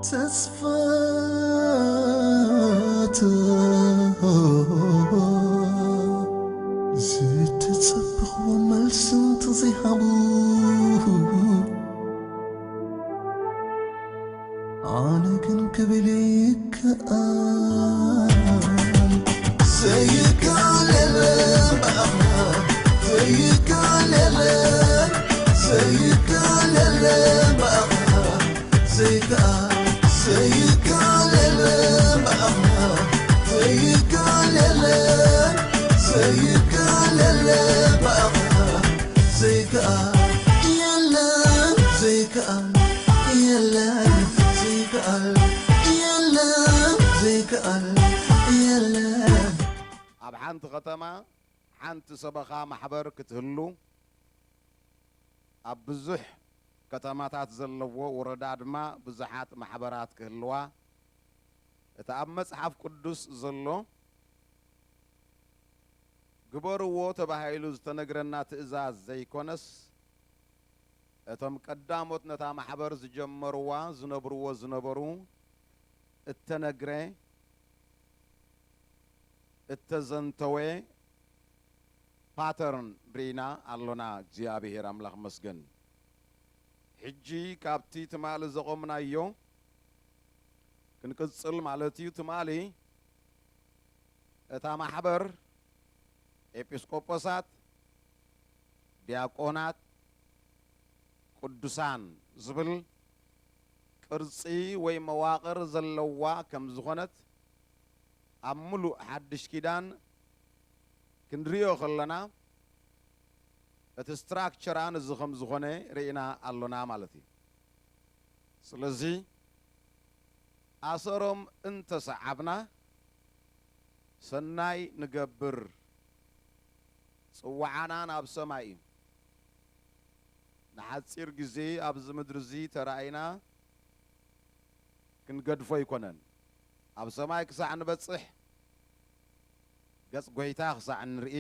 ተስፋ እቶ ዝተጸበኽዎ መልሲ እንተዘይሃቡ፣ ኣነ ግን ክብል ይከኣል። ዘይከኣል የለን ብኣኻ፣ ዘይከኣል የለን፣ ዘይከኣል የለን ብኣኻ። ዘይከኣል፣ ዘይከኣል የለን ብኣኻ፣ ዘይከኣል የለን፣ ዘይከኣል የለን ብኣኻ። ዘይከኣል የለን፣ ዘይከኣል የለን፣ ዘይከኣል የለን፣ ዘይከኣል የለን። ኣብ ሓንቲ ከተማ ሓንቲ ሰበኻ ማሕበር ክትህሉ፣ ኣብ ብዙሕ ከተማታት ዘለዎ ወረዳ ድማ ብዙሓት ማሕበራት ክህልዋ፣ እቲ ኣብ መጽሓፍ ቅዱስ ዘሎ ግበርዎ ተባሂሉ ዝተነግረና ትእዛዝ ዘይኮነስ፣ እቶም ቀዳሞት ነታ ማሕበር ዝጀመርዋ ዝነብርዎ ዝነበሩ እተነግረ፣ እተዘንተወ ፓተርን ርኢና ኣሎና። እግዚኣብሔር ኣምላኽ መስገን። ሕጂ ካብቲ ትማሊ ዘቖምናዮ ክንቅጽል ማለት እዩ። ትማሊ እታ ማሕበር ኤጲስቆጶሳት፣ ዲያቆናት፣ ቅዱሳን ዝብል ቅርጺ ወይ መዋቕር ዘለዋ ከም ዝኾነት፣ ኣብ ምሉእ ሓድሽ ኪዳን ክንሪኦ ከለና፣ እቲ ስትራክቸራ ነዚ ከም ዝኾነ ርኢና ኣሎና ማለት እዩ። ስለዚ ኣሰሮም እንተሰዓብና፣ ሰናይ ንገብር፣ ጽዋዓና ናብ ሰማይ እዩ። ንሓጺር ግዜ ኣብዚ ምድሪ እዚ ተራእይና ክንገድፎ ኣይኮነን። ኣብ ሰማይ ክሳዕ ንበጽሕ፣ ገጽ ጐይታ ክሳዕ ንርኢ፣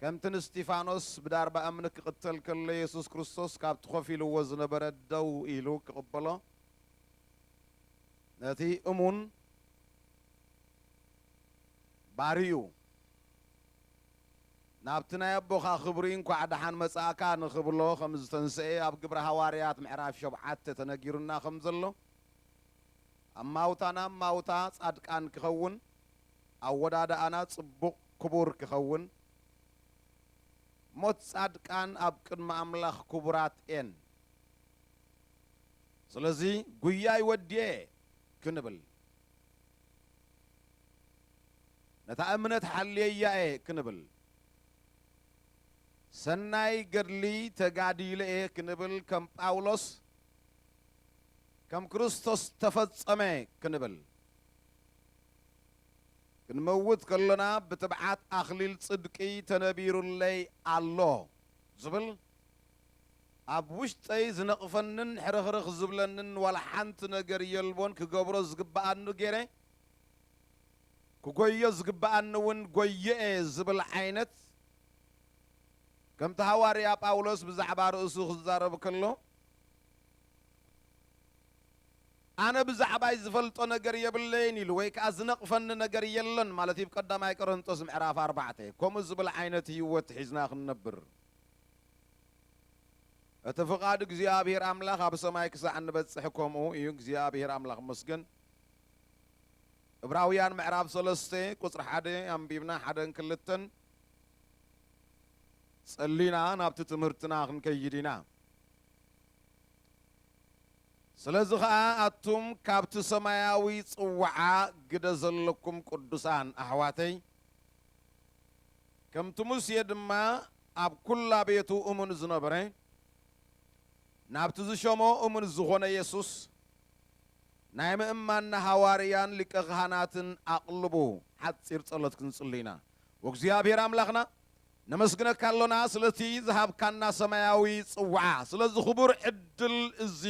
ከምቲ ንስጢፋኖስ ብዳርባ እምኒ ክቕተል ከሎ የሱስ ክርስቶስ ካብቲ ኮፍ ኢልዎ ዝነበረ ደው ኢሉ ክቕበሎ፣ ነቲ እሙን ባርዩ ናብቲ ናይ ኣቦኻ ክብሪ እንኳዕ ደሓን መጻእካ ንኽብሎ ከም ዝተንስኤ ኣብ ግብረ ሃዋርያት ምዕራፍ ሸውዓተ ተነጊሩና ከም ዘሎ፣ ኣማውታና ኣማውታ ጻድቃን ክኸውን፣ ኣወዳድኣና ጽቡቕ ክቡር ክኸውን፣ ሞት ጻድቃን ኣብ ቅድሚ ኣምላኽ ክቡራት እየን። ስለዚ ጉያይ ወድየ ክንብል፣ ነታ እምነት ሓልየያ እየ ክንብል፣ ሰናይ ገድሊ ተጋዲለ እየ ክንብል፣ ከም ጳውሎስ ከም ክርስቶስ ተፈጸመ ክንብል፣ ክንመውት ከሎና ብትብዓት ኣኽሊል ጽድቂ ተነቢሩለይ ኣሎ ዝብል፣ ኣብ ውሽጠይ ዝነቕፈንን ሕርኽርኽ ዝብለንን ዋላ ሓንቲ ነገር የልቦን። ክገብሮ ዝግብኣኒ ገይረ፣ ክጎዮ ዝግብኣኒ እውን ጎየ እየ ዝብል ዓይነት፣ ከምቲ ሃዋርያ ጳውሎስ ብዛዕባ ርእሱ ክዛረብ ከሎ፣ ኣነ ብዛዕባይ ዝፈልጦ ነገር የብለይን ኢሉ፣ ወይ ከኣ ዝነቕፈኒ ነገር የለን ማለት እዩ። ቀዳማይ ቆሮንጦስ ምዕራፍ ኣርባዕተ። ከምኡ ዝብል ዓይነት ህይወት ሒዝና ክንነብር፣ እቲ ፍቓድ እግዚኣብሔር ኣምላኽ ኣብ ሰማይ ክሳዕ እንበጽሕ ከምኡ እዩ። እግዚኣብሔር ኣምላኽ መስገን። ዕብራውያን ምዕራፍ ሰለስተ ቁጽሪ ሓደ ኣንቢብና፣ ሓደን ክልተን ጸሊና ናብቲ ትምህርትና ክንከይድ ኢና። ስለዚ ኸኣ ኣቱም ካብቲ ሰማያዊ ጽዋዓ ግደ ዘለኩም ቅዱሳን ኣሕዋተይ፣ ከምቲ ሙሴ ድማ ኣብ ኩላ ቤቱ እሙን ዝነበረ፣ ናብቲ ዝሸሞ እሙን ዝኾነ የሱስ ናይ ምእማንና ሃዋርያን ሊቀ ካህናትን ኣቕልቡ። ሓጺር ጸሎት ክንጽሊ ኢና። ወእግዚኣብሔር ኣምላኽና፣ ነመስግነካ ኣሎና ስለቲ ዝሃብካና ሰማያዊ ጽውዓ፣ ስለዚ ክቡር ዕድል እዚ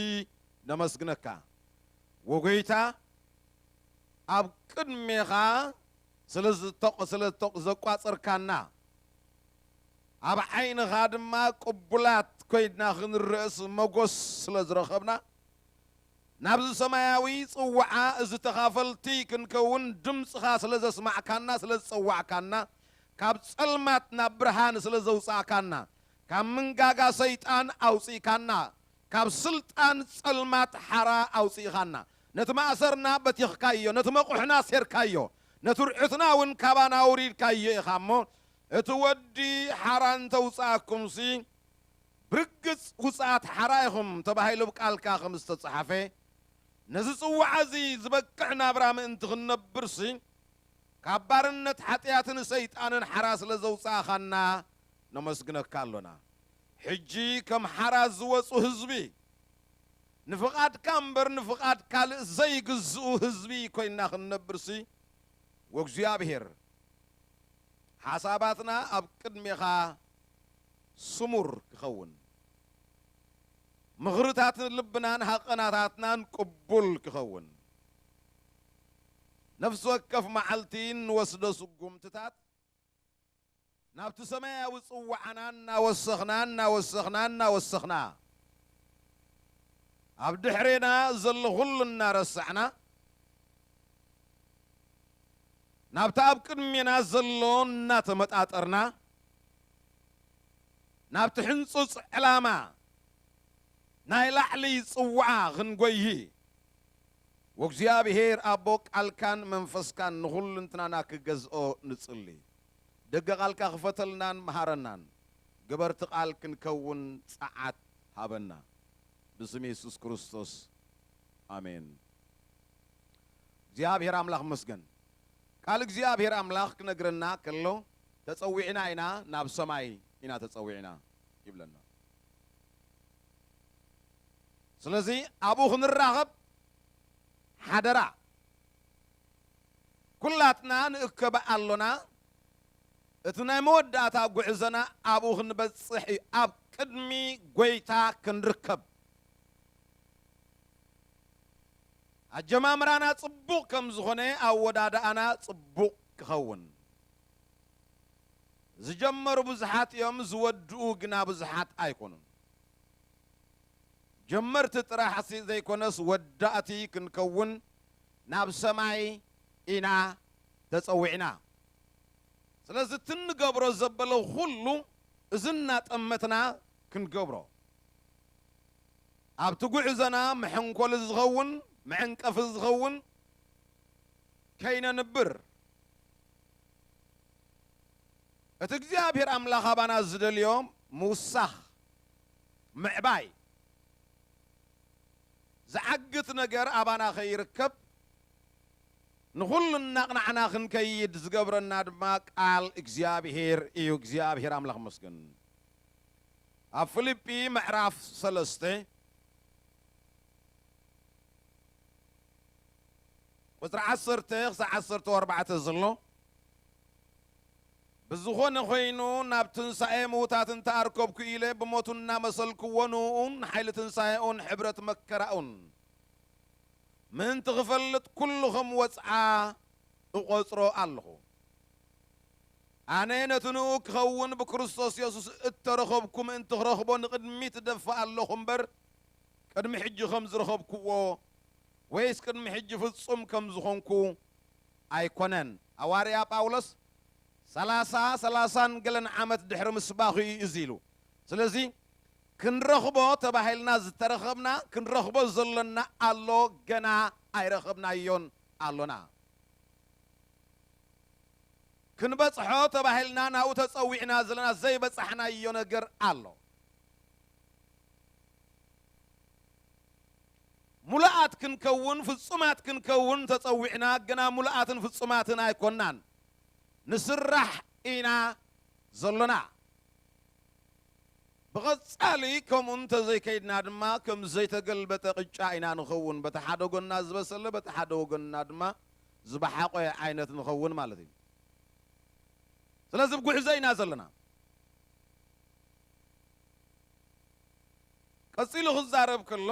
ነመስግነካ። ወጎይታ፣ ኣብ ቅድሜኻ ስለ ዝተቕ-፣ ስለ ዝተቕ-፣ ዘቋጸርካና፣ ኣብ ዓይንኻ ድማ ቅቡላት ኮይንና ክንርእስ መጎስ ስለ ዝረኸብና፣ ናብዚ ሰማያዊ ጽዋዓ እዚ ተኻፈልቲ ክንከውን ድምጽኻ ስለ ዘስማዕካና፣ ስለ ዝጸዋዕካና፣ ካብ ጸልማት ናብ ብርሃን ስለ ዘውጻእካና፣ ካብ ምንጋጋ ሰይጣን ኣውጺእካና፣ ካብ ስልጣን ጸልማት ሓራ ኣውጺእኻና። ነቲ ማእሰርና በቲኽካዮ፣ ነቲ መቑሕና ሴርካዮ፣ ነቲ ርዑትና እውን ካባና ኣውሪድካዮ ኢኻ እሞ፣ እቲ ወዲ ሓራ እንተውጻእኩምሲ፣ ብርግጽ ውጽኣት ሓራ ኢኹም ተባሂሉ ብቃልካ ከም ዝተጻሓፈ፣ ነዚ ጽዋዓ እዚ ዝበቅዕ ናብራ ምእንቲ ክንነብርሲ፣ ካብ ባርነት ሓጢኣትን ሰይጣንን ሓራ ስለ ዘውጻእኻና ነመስግነካ ኣሎና። ሕጂ ከም ሓራ ዝወጹ ህዝቢ፣ ንፍቓድካ እምበር ንፍቓድ ካልእ ዘይግዝኡ ህዝቢ ኮይንና ክንነብርሲ፣ ወእግዚኣብሔር፣ ሓሳባትና ኣብ ቅድሜኻ ስሙር ክኸውን፣ ምኽርታት ልብናን ሃቐናታትናን ቅቡል ክኸውን፣ ነፍሲ ወከፍ መዓልቲ እንወስዶ ስጉምትታት ናብቲ ሰማያዊ ጽዋዕና እናወሰኽና፣ እናወሰኽና፣ እናወሰኽና፣ ኣብ ድሕሬና ዘሎ ኹሉ እናረሳዕና፣ ናብቲ ኣብ ቅድሜና ዘሎ እናተመጣጠርና፣ ናብቲ ሕንጹጽ ዕላማ ናይ ላዕሊ ጽዋዓ ክንጎይሂ፣ ወእግዚኣብሔር ኣቦ ቃልካን መንፈስካን ንኹልንትናና ክገዝኦ ንጽሊ። ደገ ቃልካ ክፈተልናን መሃረናን፣ ገበርቲ ቃል ክንከውን ጸዓት ሃበና። ብስም የሱስ ክርስቶስ፣ ኣሜን። እግዚኣብሔር ኣምላኽ መስገን። ቃል እግዚኣብሔር ኣምላኽ ክነግረና ከሎ፣ "ተጸዊዕና ኢና፣ ናብ ሰማይ ኢና ተጸዊዕና" ይብለና። ስለዚ ኣብኡ ክንራኸብ ሓደራ። ኩላትና ንእከብ ኣሎና። እቲ ናይ መወዳእታ ጉዕዞና ኣብኡ ክንበጽሕ እዩ። ኣብ ቅድሚ ጐይታ ክንርከብ። ኣጀማምራና ጽቡቕ ከም ዝኾነ፣ ኣወዳድኣና ጽቡቕ ክኸውን። ዝጀመሩ ብዙሓት እዮም፣ ዝወድኡ ግና ብዙሓት ኣይኮኑን። ጀመርቲ ጥራሕ ሲ-፣ ዘይኮነስ ወዳእቲ ክንከውን ናብ ሰማይ ኢና ተጸዊዕና። ስለዚ እቲ እንገብሮ ዘበለ ኩሉ እዚ እናጠመትና ክንገብሮ። ኣብቲ ጉዕዞና መሐንኮሊ ዝኸውን፣ መዐንቀፊ ዝኸውን ከይነንብር። እቲ እግዚኣብሔር ኣምላኽ ኣባና ዝደልዮ ምውሳኽ፣ ምዕባይ፣ ዝዓግት ነገር ኣባና ከይርከብ፣ ንኹሉ እናቕናዕና ክንከይድ ዝገብረና ድማ ቃል እግዚኣብሔር እዩ። እግዚኣብሔር ኣምላኽ መስገን። ኣብ ፊልጲ ምዕራፍ ሰለስተ ቁጽሪ ዓሰርተ ክሳዕ ዓሰርተ ኣርባዕተ ዘሎ፣ ብዝኾነ ኾይኑ፣ ናብ ትንሳኤ ምዉታት እንተ ኣርከብኩ ኢለ፣ ብሞቱ እናመሰልክዎ፣ ንእኡን ሓይሊ ትንሳኤኡን ሕብረት መከራኡን ምእንቲ ክፈልጥ፣ ኩሉ ኸም ወጽዓ እቖጽሮ ኣለኹ። ኣነ ነቲ ንእኡ ክኸውን ብክርስቶስ የሱስ እተረኸብኩ ምእንቲ ክረኽቦ ንቕድሚት እደፍእ ኣለኹ እምበር፣ ቅድሚ ሕጂ ከም ዝረኸብክዎ ወይስ ቅድሚ ሕጂ ፍጹም ከም ዝኾንኩ ኣይኮነን። ሃዋርያ ጳውሎስ ሰላሳ፣ ሰላሳን ገለን ዓመት ድሕሪ ምስባኹ እዩ እዚ ኢሉ። ስለዚ ክንረኽቦ ተባሂልና ዝተረኸብና፣ ክንረኽቦ ዘሎና ኣሎ፣ ገና ኣይረኸብናዮን ኣሎና። ክንበጽሖ ተባሂልና ናብኡ ተጸዊዕና ዘለና ዘይበጻሕናዮ ነገር ኣሎ። ሙሉኣት ክንከውን፣ ፍጹማት ክንከውን ተጸዊዕና፣ ግና ሙሉኣትን ፍጹማትን ኣይኮናን። ንስራሕ ኢና ዘሎና። ብቐጻሊ ከምኡ እንተዘይከይድና ድማ፣ ከም ዘይተገልበጠ ቅጫ ኢና ንኸውን። በቲ ሓደ ጎና ዝበሰለ፣ በቲ ሓደ ወገንና ድማ ዝበሓቆ ዓይነት ንኸውን ማለት እዩ። ስለዚ፣ ኣብ ጉዕዞ ኢና ዘለና። ቀጺሉ ክዛረብ ከሎ፣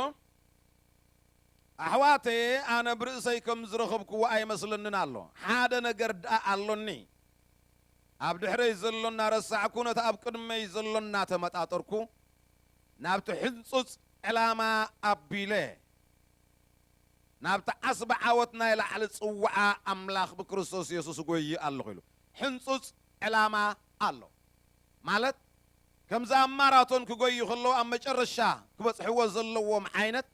ኣሕዋተየ፣ ኣነ ብርእሰይ ከም ዝረኸብክዎ ኣይመስለንን ኣሎ። ሓደ ነገር ደኣ ኣሎኒ። ኣብ ድሕረይ ዘሎ እናረሳዕኩ፣ ነቲ ኣብ ቅድመይ ዘሎ እናተመጣጠርኩ፣ ናብቲ ሕንጹጽ ዕላማ ኣቢለ፣ ናብቲ ዓስቢ ዓወት ናይ ላዕሊ ጽውዓ ኣምላኽ ብክርስቶስ የሱስ እጎዪ ኣለኹ ኢሉ። ሕንጹጽ ዕላማ ኣሎ። ማለት፣ ከምዚ ኣብ ማራቶን ክጎዩ ከለዉ ኣብ መጨረሻ ክበጽሕዎ ዘለዎም ዓይነት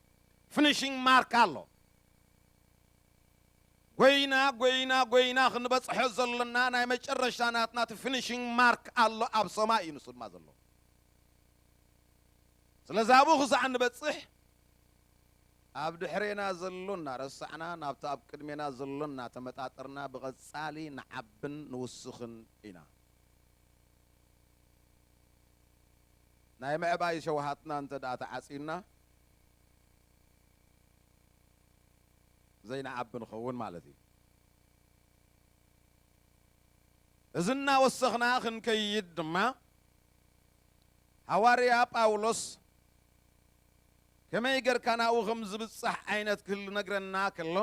ፊኒሺንግ ማርክ ኣሎ። ጎይና፣ ጎይና፣ ጎይና ክንበጽሖ ዘሎና ናይ መጨረሻ ናትና እቲ ፊኒሺንግ ማርክ ኣሎ ኣብ ሰማይ እዩ ንሱ ድማ ዘሎ። ስለዚ ኣብኡ ክሳዕ ንበጽሕ ኣብ ድሕሬና ዘሎ እናረሳዕና ናብቲ ኣብ ቅድሜና ዘሎ እናተመጣጠርና ብቐጻሊ ንዓብን ንውስኽን ኢና። ናይ ምዕባይ ሸውሃትና እንተ ደኣ ተዓጺዩና ዘይንዓቢ ንኸውን ማለት እዩ። እዚ እናወሰኽና ክንከይድ ድማ፣ ሃዋርያ ጳውሎስ ከመይ ጌርካ ናብኡ ከም ዝብጻሕ ዓይነት ክነግረና ከሎ፣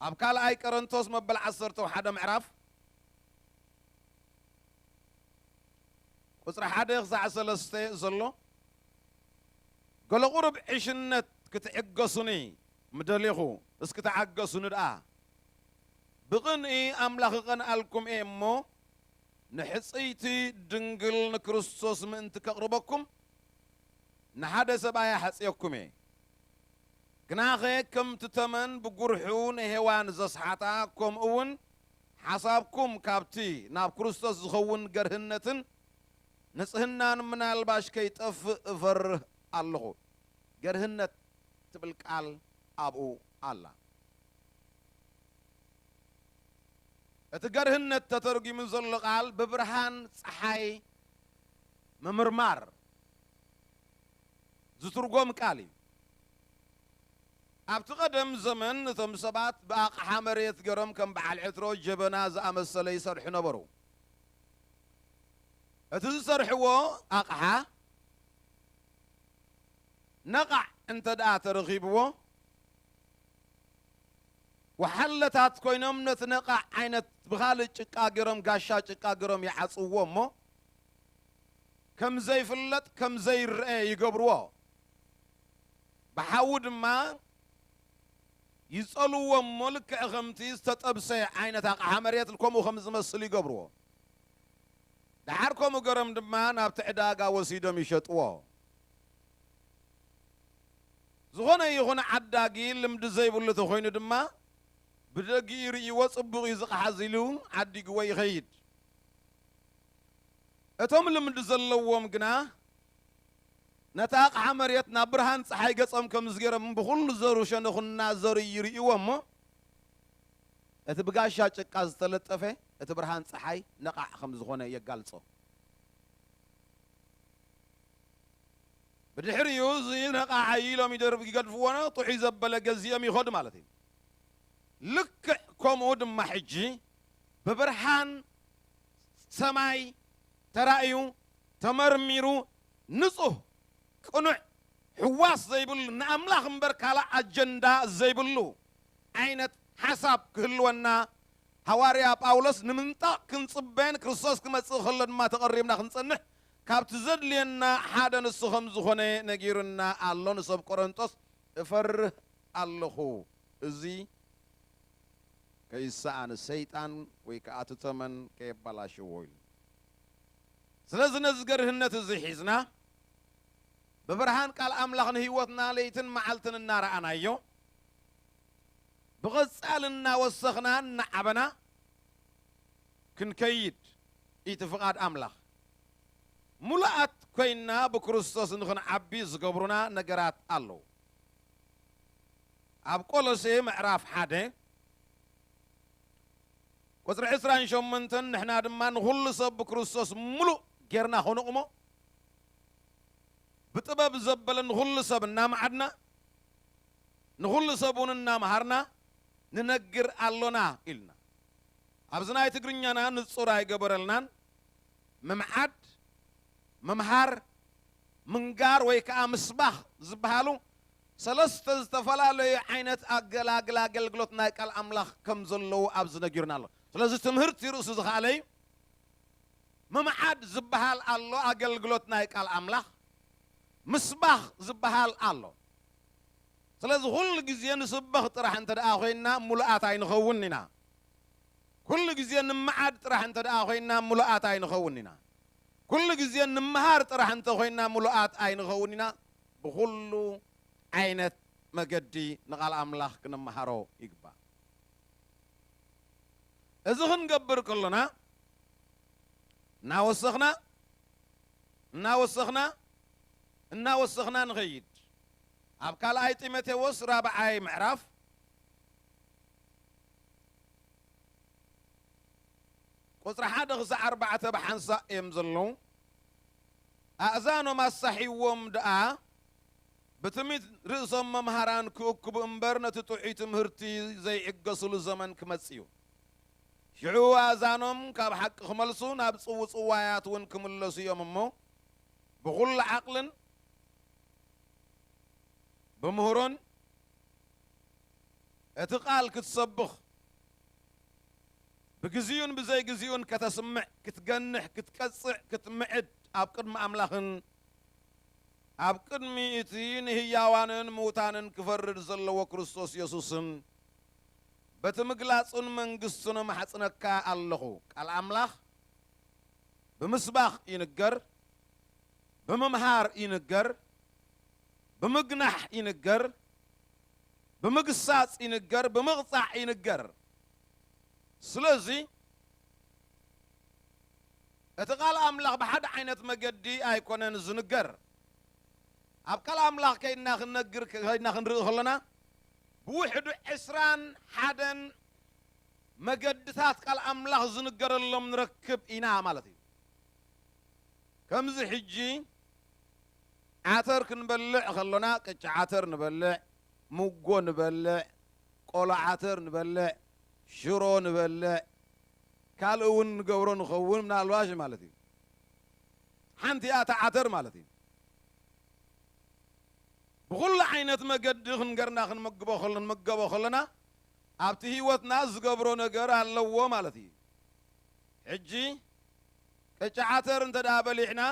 ኣብ ካልኣይ ቆሮንቶስ መበል ዓሰርተ ሓደ ምዕራፍ ቁጽሪ ሓደ ክሳዕ ሰለስተ ዘሎ፣ ገለ ቁሩብ ዕሽነት ክትዕገሱኒ ምደሌኹ፣ እስኪ ተዓገሱኒ ደኣ። ብቕንኢ ኣምላኽ እቐንኣልኩም እየ እሞ፣ ንሕጽይቲ ድንግል ንክርስቶስ ምእንቲ ከቕርበኩም፣ ንሓደ ሰብ ኣየሓጽየኩም እየ። ግናኸ ከምቲ ተመን ብጉርሑ ንሄዋን ዘስሓታ፣ ከምኡ እውን ሓሳብኩም ካብቲ ናብ ክርስቶስ ዝኸውን ገርህነትን ንጽህናን ምናልባሽ ከይጠፍእ እፈርህ ኣለኹ። ገርህነት ትብል ቃል ኣብኡ ኣላ። እቲ ገርህነት ተተርጒሙ ዘሎ ቃል ብብርሃን ጸሓይ ምምርማር ዝትርጎም ቃል እዩ። ኣብቲ ቀደም ዘመን እቶም ሰባት ብኣቕሓ መሬት ገሮም ከም በዓል ዕትሮ፣ ጀበና ዝኣመሰለ ይሰርሑ ነበሩ። እቲ ዝሰርሕዎ ኣቕሓ ነቓዕ እንተ ደኣ ተረኺብዎ፣ ወሓለታት ኮይኖም ነቲ ነቓዕ ዓይነት ብኻልእ ጭቃ ገሮም፣ ጋሻ ጭቃ ገሮም ይዓጽውዎ እሞ፣ ከም ዘይፍለጥ፣ ከም ዘይረአ ይገብርዎ። ብሓዊ ድማ ይጸልዎ እሞ፣ ልክዕ ከምቲ ዝተጠብሰ ዓይነት ኣቕሓ መሬት ከምኡ ከም ዝመስል ይገብርዎ። ደሓር ከምኡ ገሮም ድማ ናብቲ ዕዳጋ ወሲዶም ይሸጥዎ። ዝኾነ ይኹን ዓዳጊ ልምዲ ዘይብሉ ተኾይኑ ድማ፣ ብደጊኡ ርእይዎ ጽቡቕ እዩ ዝቕሓዝ ኢሉ ዓዲግዎ ይኸይድ። እቶም ልምዲ ዘለዎም ግና፣ ነታ ኣቕሓ መሬት ናብ ብርሃን ጸሓይ ገጾም ከም ዝገሮም ብኹሉ ዘሩ ሸነኹ እናዘሩ ይርእይዎ እሞ፣ እቲ ብጋሻ ጭቃ ዝተለጠፈ እቲ ብርሃን ጸሓይ ነቓዕ ከም ዝኾነ የጋልጾ። ብድሕሪኡ እዚ ነቓዕ ኢሎም ይደርብ-፣ ይገድፍዎ፣ ጥዑይ ዘበለ ገዚኦም ይኸዱ ማለት እዩ። ልክዕ ከምኡ ድማ ሕጂ ብብርሃን ሰማይ ተራእዩ፣ ተመርሚሩ፣ ንጹህ፣ ቅኑዕ፣ ህዋስ ዘይብሉ፣ ንኣምላኽ እምበር ካልእ ኣጀንዳ ዘይብሉ ዓይነት ሓሳብ ክህልወና ሃዋርያ ጳውሎስ ንምንጣቕ ክንጽበን ክርስቶስ ክመጽእ ከሎ ድማ ተቐሪብና ክንጸንሕ ካብቲ ዘድልየና ሓደ ንሱ ከም ዝኾነ ነጊሩና ኣሎ። ንሰብ ቆሮንጦስ እፈርህ ኣለኹ፣ እዚ ከይሰኣን ሰይጣን ወይ ከኣ እቲ ተመን ከየባላሽዎ ኢሉ። ስለዚ ነዚ ገርህነት እዚ ሒዝና ብብርሃን ቃል ኣምላኽ ንህይወትና ለይትን መዓልትን እናረኣናዮ፣ ብቐጻሊ እናወሰኽና እናዓበና ክንከይድ እቲ ፍቓድ ኣምላኽ። ሙሉኣት ኮይንና ብክርስቶስ ንኽንዓቢ ዝገብሩና ነገራት ኣለዉ። ኣብ ቆሎሴ ምዕራፍ ሓደ ቁጽሪ ዕስራን ሸሞንተን፣ ንሕና ድማ ንኹሉ ሰብ ብክርስቶስ ምሉእ ጌርና ኸነቑሞ፣ ብጥበብ ዘበለ ንኹሉ ሰብ እናመዓድና፣ ንኹሉ ሰብ እውን እናምሃርና ንነግር ኣሎና ኢልና። ኣብዚ ናይ ትግርኛና ንጹር ኣይገበረልናን። ምምዓድ፣ ምምሃር፣ ምንጋር ወይ ከኣ ምስባኽ ዝበሃሉ ሰለስተ ዝተፈላለዩ ዓይነት ኣገላግል ኣገልግሎት ናይ ቃል ኣምላኽ ከም ዘለዉ ኣብዚ ነጊሩና ኣሎ። ስለዚ ትምህርቲ ርእሱ ዝኸኣለ እዩ። ምምዓድ ዝበሃል ኣሎ፣ ኣገልግሎት ናይ ቃል ኣምላኽ። ምስባኽ ዝበሃል ኣሎ። ስለዚ ኩሉ ግዜ ንስበኽ ጥራሕ እንተ ደኣ ኮይንና፣ ምሉኣት ኣይንኸውን ኢና። ኩሉ ግዜ ንምዓድ ጥራሕ እንተ ደኣ ኮይንና፣ ምሉኣት ኣይንኸውን ኢና። ኩሉ ግዜ ንምሃር ጥራሕ እንተ ኮይንና፣ ምሉኣት ኣይንኸውን ኢና። ብኹሉ ዓይነት መገዲ ንቓል ኣምላኽ ክንምሃሮ ይግባእ። እዚ ክንገብር ከሎና፣ እናወሰኽና፣ እናወሰኽና፣ እናወሰኽና ንኸይድ። ኣብ ካልኣይ ጢሞቴዎስ ራብዓይ ምዕራፍ፣ ቁጽሪ ሓደ ክሳዕ ኣርባዕተ ብሓንሳእ እዮም ዘለዉ። ኣእዛኖም ኣሳሒዎም ደኣ፣ ብትምኒት ርእሶም መምሃራን ክእክቡ እምበር፣ ነቲ ጥዑይ ትምህርቲ ዘይዕገሱሉ ዘመን ክመጽእ እዩ። ሽዑ ኣእዛኖም ካብ ሓቂ ክመልሱ፣ ናብ ጽውጽዋያት እውን ክምለሱ እዮም እሞ፣ ብኹሉ ዓቕልን ብምህሮን እቲ ቃል ክትሰብኽ፣ ብግዜኡን ብዘይግዜኡን ከተስምዕ፣ ክትገንሕ፣ ክትቀጽዕ፣ ክትምዕድ፣ ኣብ ቅድሚ ኣምላኽን ኣብ ቅድሚ እቲ ንህያዋንን ምዉታንን ክፈርድ ዘለዎ ክርስቶስ የሱስን በቲ ምግላጹን መንግስቱን እማሕጽነካ ኣለኹ። ቃል ኣምላኽ ብምስባኽ ይንገር፣ ብምምሃር ይንገር፣ ብምግናሕ ይንገር፣ ብምግሳጽ ይንገር፣ ብምቕጻዕ ይንገር። ስለዚ እቲ ቃል ኣምላኽ ብሓደ ዓይነት መገዲ ኣይኮነን ዝንገር። ኣብ ቃል ኣምላኽ ከይድና ክንነግር፣ ከይድና ክንርኢ ከለና፣ ብውሕዱ ዕስራን ሓደን መገድታት ቃል ኣምላኽ ዝንገረሎም ንረክብ ኢና ማለት እዩ። ከምዚ ሕጂ ዓተር ክንበልዕ ከሎና፣ ቅጫ ዓተር ንበልዕ፣ ሙጎ ንበልዕ፣ ቆሎ ዓተር ንበልዕ፣ ሽሮ ንበልዕ፣ ካልእ እውን ንገብሮ ንኸውን ምናልባሽ ማለት እዩ። ሓንቲ እያ እታ ዓተር ማለት እዩ። ብኹሉ ዓይነት መገዲ ክንገርና ክንመግቦ ከሎ-፣ ክንመገቦ ከለና፣ ኣብቲ ህይወትና ዝገብሮ ነገር ኣለዎ ማለት እዩ። ሕጂ ቅጫ ዓተር እንተ ደኣ በሊዕና፣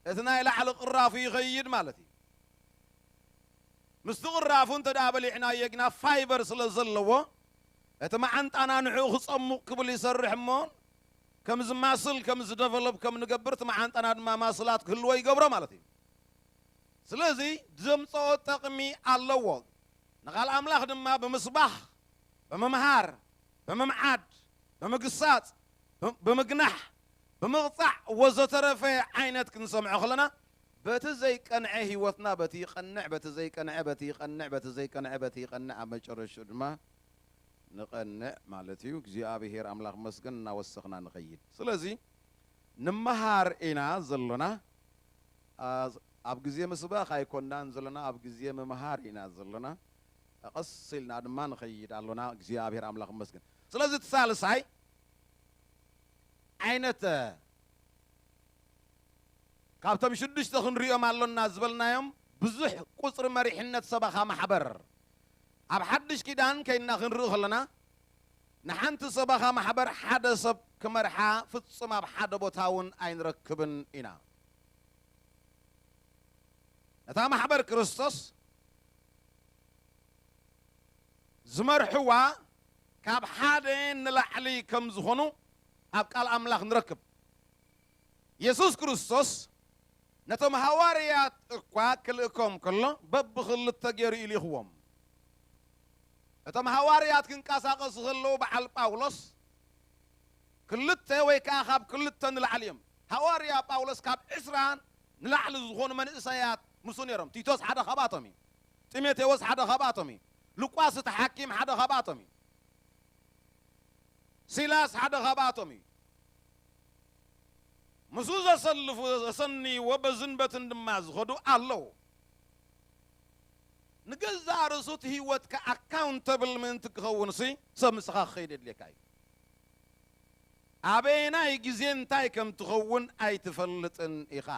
እቲ ናይ ላዕሊ ቅራፉ ይኸይድ ማለት እዩ። ምስቲ ቅራፉ እንተ ደኣ በሊዕናዮ ግና ፋይበር ስለ ዘለዎ፣ እቲ መዓንጣና ንዕኡ ክጸሙቕ ክብል ይሰርሕ እሞ፣ ከምዚ ማስል፣ ከምዚ ደቨሎፕ ከም ንገብር፣ እቲ መዓንጣና ድማ ማስላት ክህልዎ ይገብሮ ማለት እዩ። ስለዚ ዘምጽኦ ጠቕሚ ኣለዎ። ንቓል ኣምላኽ ድማ ብምስባኽ፣ ብምምሃር፣ ብምምዓድ፣ ብምግሳጽ፣ ብ-፣ ብምግናሕ፣ ብምቕጻዕ ወዘተረፈ ዓይነት ክንሰምዖ ከለና፣ በቲ ዘይቀንዐ ህይወትና በቲ ይቐንዕ፣ በቲ ዘይቀንዐ በቲ ይቐንዕ፣ በቲ ዘይቀንዐ በቲ ይቐንዕ፣ ኣብ መጨረሽኡ ድማ ንቐንዕ ማለት እዩ። እግዚኣብሔር ኣምላኽ መስገን እናወሰኽና ንኸይድ። ስለዚ ንምሃር ኢና ዘሎና። ኣ-፣ ኣብ ግዜ ምስባኽ ኣይኮናን ዘለና፣ ኣብ ግዜ ምምሃር ኢና ዘለና። ቀስ ኢልና ድማ ንኸይድ ኣሎና። እግዚኣብሔር ኣምላኽ መስገን። ስለዚ እቲ ሳልሳይ ዓይነት፣ ካብቶም ሽዱሽተ ክንሪኦም ኣሎና ዝበልናዮም፣ ብዙሕ ቁጽሪ መሪሕነት ሰበኻ ማሕበር። ኣብ ሓድሽ ኪዳን ከይና ክንርኢ ከለና፣ ንሓንቲ ሰበኻ ማሕበር ሓደ ሰብ ክመርሓ ፍጹም ኣብ ሓደ ቦታ እውን ኣይንረክብን ኢና። ነታ ማሕበር ክርስቶስ ዝመርሕዋ ካብ ሓደ ንላዕሊ ከም ዝኾኑ ኣብ ቃል ኣምላኽ ንረክብ። የሱስ ክርስቶስ ነቶም ሃዋርያት እኳ ክልእኮም ከሎ፣ በብኽልተ ገይሩ እዩ ልኢኽዎም። እቶም ሃዋርያት ክንቀሳቐሱ ከለዉ፣ በዓል ጳውሎስ ክልተ ወይ ከኣ ካብ ክልተ ንላዕሊ እዮም። ሃዋርያ ጳውሎስ ካብ ዕስራ ንላዕሊ ዝኾኑ መንእሰያት ምስኡ ነይሮም። ቲቶስ ሓደ ካብኣቶም እዩ። ጢሞቴዎስ ሓደ ካብኣቶም እዩ። ሉቃስ እቲ ሓኪም ሓደ ካብኣቶም እዩ። ሲላስ ሓደ ካብኣቶም እዩ። ምስኡ ዘሰልፉ፣ ዘሰንይዎ፣ በዝን በትን ድማ ዝኸዱ ኣለዉ። ንገዛእ ርእሱ እቲ ህይወትካ ኣካውንተብል ምእንቲ ክኸውንሲ፣ ሰብ ምሳኻ ክኸይድ የድልየካ እዩ። ኣበየናይ ግዜ እንታይ ከም ትኸውን ኣይትፈልጥን ኢኻ።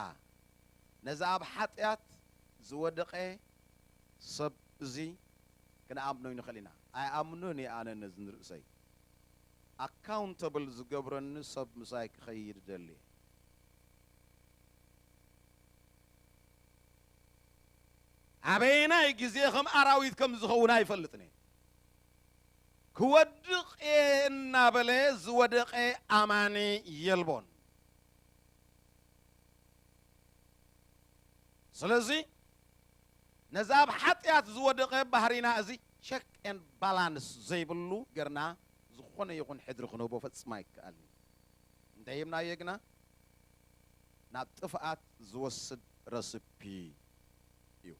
ነዚ ኣብ ሓጢኣት ዝወደቐ ሰብ እዚ ክንኣምኖ ንኽእል ኢና። ኣይኣምኖን እየ ኣነ ነዚ ንርእሰይ። ኣካውንተብል ዝገብረኒ ሰብ ምሳይ ክኸይድ እደሊ። ኣበየናይ ግዜ ከም ኣራዊት ከም ዝኸውን ኣይፈልጥን እየ። ክወድቕ እየ እናበለ ዝወደቐ ኣማኒ የልቦን። ስለዚ ነዚ ኣብ ሓጢኣት ዝወደቐ ባህሪና እዚ ቸክ ኤንድ ባላንስ ዘይብሉ ገርና ዝኾነ ይኹን ሕድሪ ክንህቦ ፈጽሞ ኣይከኣልን። እንታይ ሂብናዮ ግና ናብ ጥፍኣት ዝወስድ ረስፒ እዩ።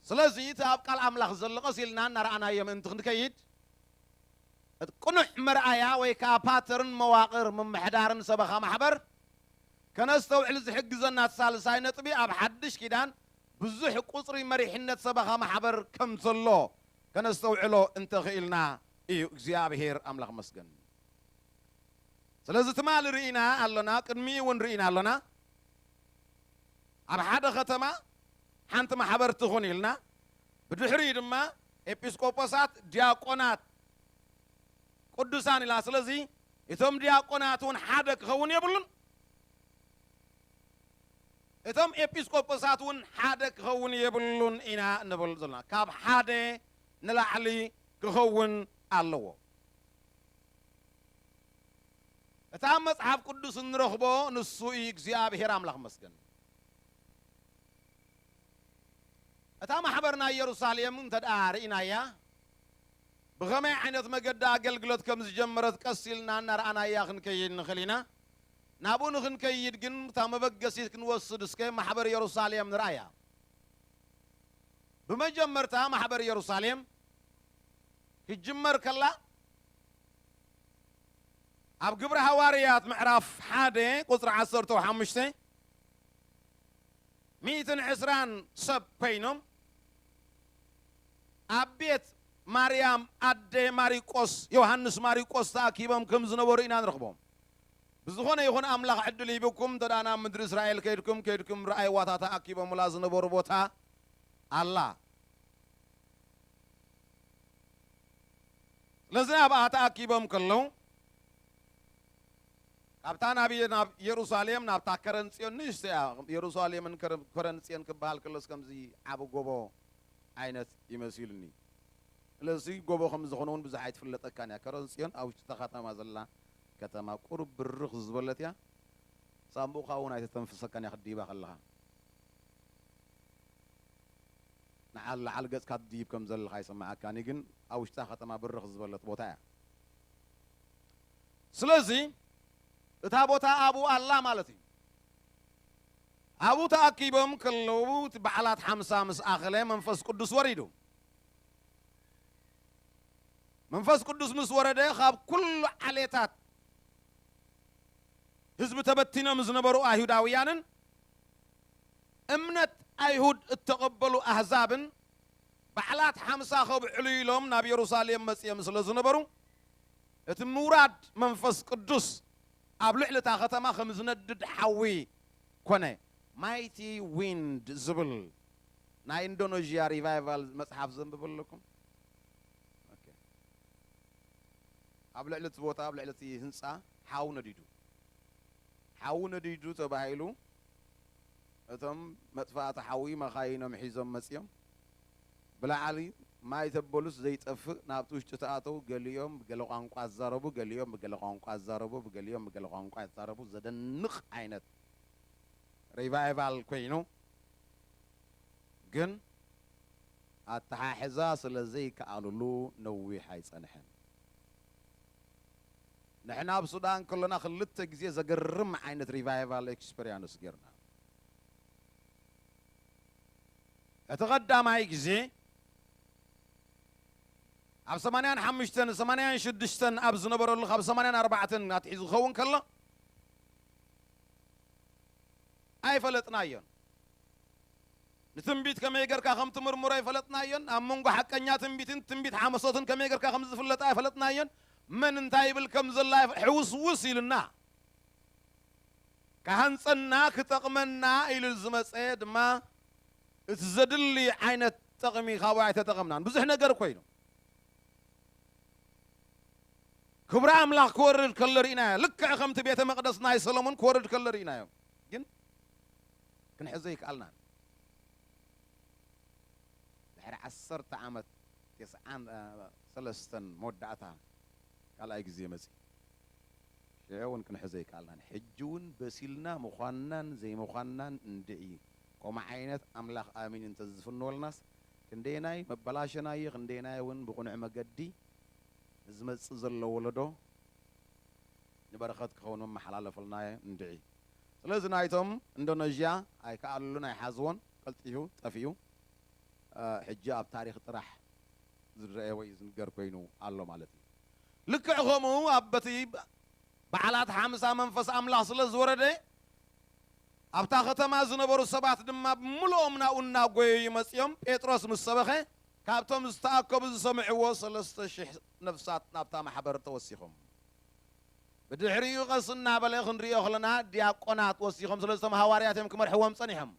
ስለዚ እቲ ኣብ ቃል ኣምላኽ ዘሎ ቀስ ኢልና እናረኣናዮ ምእንቲ ክንከይድ እቲ ቅኑዕ መርኣያ ወይ ከዓ ፓተርን መዋቕር ምምሕዳርን ሰበኻ ማሕበር ከነስተውዕል ዝሕግዘና እቲ ሳልሳይ ነጥቢ ኣብ ሓድሽ ኪዳን ብዙሕ ቁፅሪ መሪሕነት ሰበኻ ማሕበር ከም ዘሎ ከነስተውዕሎ እንተኽኢልና እዩ። እግዚኣብሔር ኣምላኽ መስገን። ስለዚ ትማሊ ርኢና ኣሎና፣ ቅድሚኡ እውን ርኢና ኣሎና። ኣብ ሓደ ከተማ ሓንቲ ማሕበር ትኹን ኢልና፣ ብድሕሪኡ ድማ ኤጲስቆጶሳት፣ ዲያቆናት፣ ቅዱሳን ኢላ። ስለዚ እቶም ዲያቆናት እውን ሓደ ክኸውን የብሉን፣ እቶም ኤጲስቆጶሳት እውን ሓደ ክኸውን የብሉን ኢና ንብል ዘለና። ካብ ሓደ ንላዕሊ ክኸውን ኣለዎ። እታ ኣብ መጽሓፍ ቅዱስ እንረኽቦ ንሱ እዩ። እግዚኣብሔር ኣምላኽ መስገን። እታ ማሕበር ናይ ኢየሩሳሌም እንተ ደኣ ርኢናያ፣ ብኸመይ ዓይነት መገዲ ኣገልግሎት ከም ዝጀመረት ቀስ ኢልና እናረኣናያ ክንከይድ ንኽእል ኢና። ናብኡ ንኽንከይድ ግን እታ መበገሲት ክንወስድ እስከ ማሕበር ኢየሩሳሌም ንርኣያ። ብመጀመርታ ማሕበር ኢየሩሳሌም ክትጅመር ከላ ኣብ ግብረ ሃዋርያት ምዕራፍ ሓደ ቁጽሪ ዓሰርተ ሓሙሽተ ሚእትን ዕስራን ሰብ ኮይኖም ኣብ ቤት ማርያም ኣደ ማሪቆስ፣ ዮሃንስ ማሪቆስ ተኣኪቦም ከም ዝነበሩ ኢና ንረኽቦም። ብዝኾነ ይኹን ኣምላኽ ዕድል ሂብኩም እንተ ደኣ ናብ ምድሪ እስራኤል ከይድኩም፣ ከይድኩም ረኣይዋታ ተኣኪቦምላ ዝነበሩ ቦታ ኣላ። ስለዚ ኣብኣ ተኣኪቦም ከለዉ ካብታ ናብ ናብ ኢየሩሳሌም ናብታ ከረን ጽዮን ንእሽቶ እያ። ኢየሩሳሌምን ከረ- ከረን ጽዮን ክበሃል ከሎስ ከምዚ ዓቢ ጎቦ ዓይነት ይመሲሉኒ። ስለዚ ጎቦ ከም ዝኾነ እውን ብዙሕ ኣይትፍለጠካን እያ። ከረን ጽዮን ኣብ ውሽጢ እታ ከተማ ዘላ ከተማ ቁሩብ ብርኽ ዝበለት እያ። ሳንቡእኻ እውን ኣይተተንፍሰካን እያ ክትድይባ ከለኻ። ንዓል ለዓል ገጽካ ትድይብ ከም ዘለኻ ኣይሰማዓካን እዩ፣ ግን ኣብ ውሽጣ ከተማ ብርኽ ዝበለት ቦታ እያ። ስለዚ እታ ቦታ ኣብኡ ኣላ ማለት እዩ። ኣብኡ ተኣኪቦም ከለዉ እቲ በዓላት ሓምሳ ምስ ኣኸለ መንፈስ ቅዱስ ወሪዱ። መንፈስ ቅዱስ ምስ ወረደ ካብ ኩሉ ዓሌታት ህዝቢ ተበቲኖም ዝነበሩ ኣይሁዳውያንን እምነት ኣይሁድ እተቐበሉ ኣህዛብን በዓላት ሓምሳ ከብዕሉ ኢሎም ናብ የሩሳሌም መጺኦም ስለ ዝነበሩ እቲ ምውራድ መንፈስ ቅዱስ ኣብ ልዕሊ እታ ከተማ ከም ዝነድድ ሓዊ ኮነ። ማይቲ ዊንድ ዝብል ናይ ኢንዶኔዥያ ሪቫይቫል መጽሓፍ ዘንብብ ኣለኩም። ኦኬ። ኣብ ልዕሊ እቲ ቦታ ኣብ ልዕሊ እቲ ህንጻ ሓዊ ነዲዱ። ሓዊ ነዲዱ ተባሂሉ እቶም መጥፋእቲ ሓዊ መኻይኖም ሒዞም መጺኦም ብላዕሊ ማይ ተበሉስ ዘይጠፍእ ናብቲ ውሽጢ ተኣተው። ገሊኦም ብገለ ቋንቋ ኣዛረቡ፣ ገሊኦም ብገለ ቋንቋ ኣዛረቡ፣ ብገሊኦም ብገለ ቋንቋ ኣዛረቡ። ዘደንቕ ዓይነት ሪቫይቫል ኮይኑ ግን ኣተሓሕዛ ስለ ዘይከኣሉሉ ነዊሕ ኣይጸንሐን። ንሕና ኣብ ሱዳን ከሎና ክልተ ግዜ ዘገርም ዓይነት ሪቫይቫል ኤክስፐሪያንስ ጌርና። እቲ ቀዳማይ ግዜ ኣብ ሰማንያን ሓሙሽተን ሰማንያን ሽዱሽተን ኣብ ዝነበረሉ ካብ ሰማንያን ኣርባዕተን ኣትሒዙ ክኸውን ከሎ ኣይፈለጥናዮን። ንትንቢት ከመይ ጌርካ ከም ትምርምሮ ኣይፈለጥናዮን። ኣብ መንጎ ሓቀኛ ትንቢትን ትንቢት ሓመሶትን ከመይ ጌርካ ከም ዝፍለጥ ኣይፈለጥናዮን። መን እንታይ ይብል ከም ዘላ ኣይፈ- ሕውስውስ ኢልና። ክሃንጸና ክጠቕመና ኢሉ ዝመጸ ድማ እቲ ዘድሊ ዓይነት ጠቕሚ ካብኡ ኣይተጠቐምናን። ብዙሕ ነገር ኮይኑ ክብሪ ኣምላኽ ክወርድ ከሎ ርኢናዮ። ልክዕ ከምቲ ቤተ መቕደስ ናይ ሰሎሞን ክወርድ ከሎ ርኢናዮ። ግን ክንሕዞ ይከኣልናን። ድሕሪ ዓሰርተ ዓመት፣ ተስዓን ሰለስተን መወዳእታ ካልኣይ ግዜ መጺ። ሽዑ እውን ክንሕዞ ይከኣልናን። ሕጂ እውን በሲልና ምዃንናን ዘይምዃንናን እንድዒ። ከምኡ ዓይነት ኣምላኽ ኣሚን እንተዝፍንወልናስ፣ ክንደየናይ መበላሸናዮ፣ ክንደየናይ እውን ብቕኑዕ መገዲ ንዝመጽእ ዘሎ ወለዶ ንበረኸት ክኸውን መመሓላለፈልናዮ እንድዒ። ስለዚ ናይቶም ኢንዶነዥያ ኣይከኣሉን፣ ኣይሓዝዎን፣ ቀልጢፉ ጠፊኡ። እ፣ ሕጂ ኣብ ታሪኽ ጥራሕ ዝረአ ወይ ዝንገር ኮይኑ ኣሎ ማለት እዩ። ልክዕ ከምኡ ኣብ በቲ በዓላት ሓምሳ መንፈስ ኣምላኽ ስለ ዝወረደ፣ ኣብታ ከተማ ዝነበሩ ሰባት ድማ ብምልኦም ናብኡ እናጎየዩ መጺኦም፣ ጴጥሮስ ምስ ሰበኸ፣ ካብቶም ዝተኣከቡ ዝሰምዕዎ ሰለስተ ሽሕ ነፍሳት ናብታ ማሕበር ተወሲኾም። ብድሕሪኡ ቀስ እናበለ ክንሪኦ ከለና፣ ዲያቆናት ወሲኾም፣ ስለዚ እቶም ሃዋርያት እዮም ክመርሕዎም ጸኒሖም።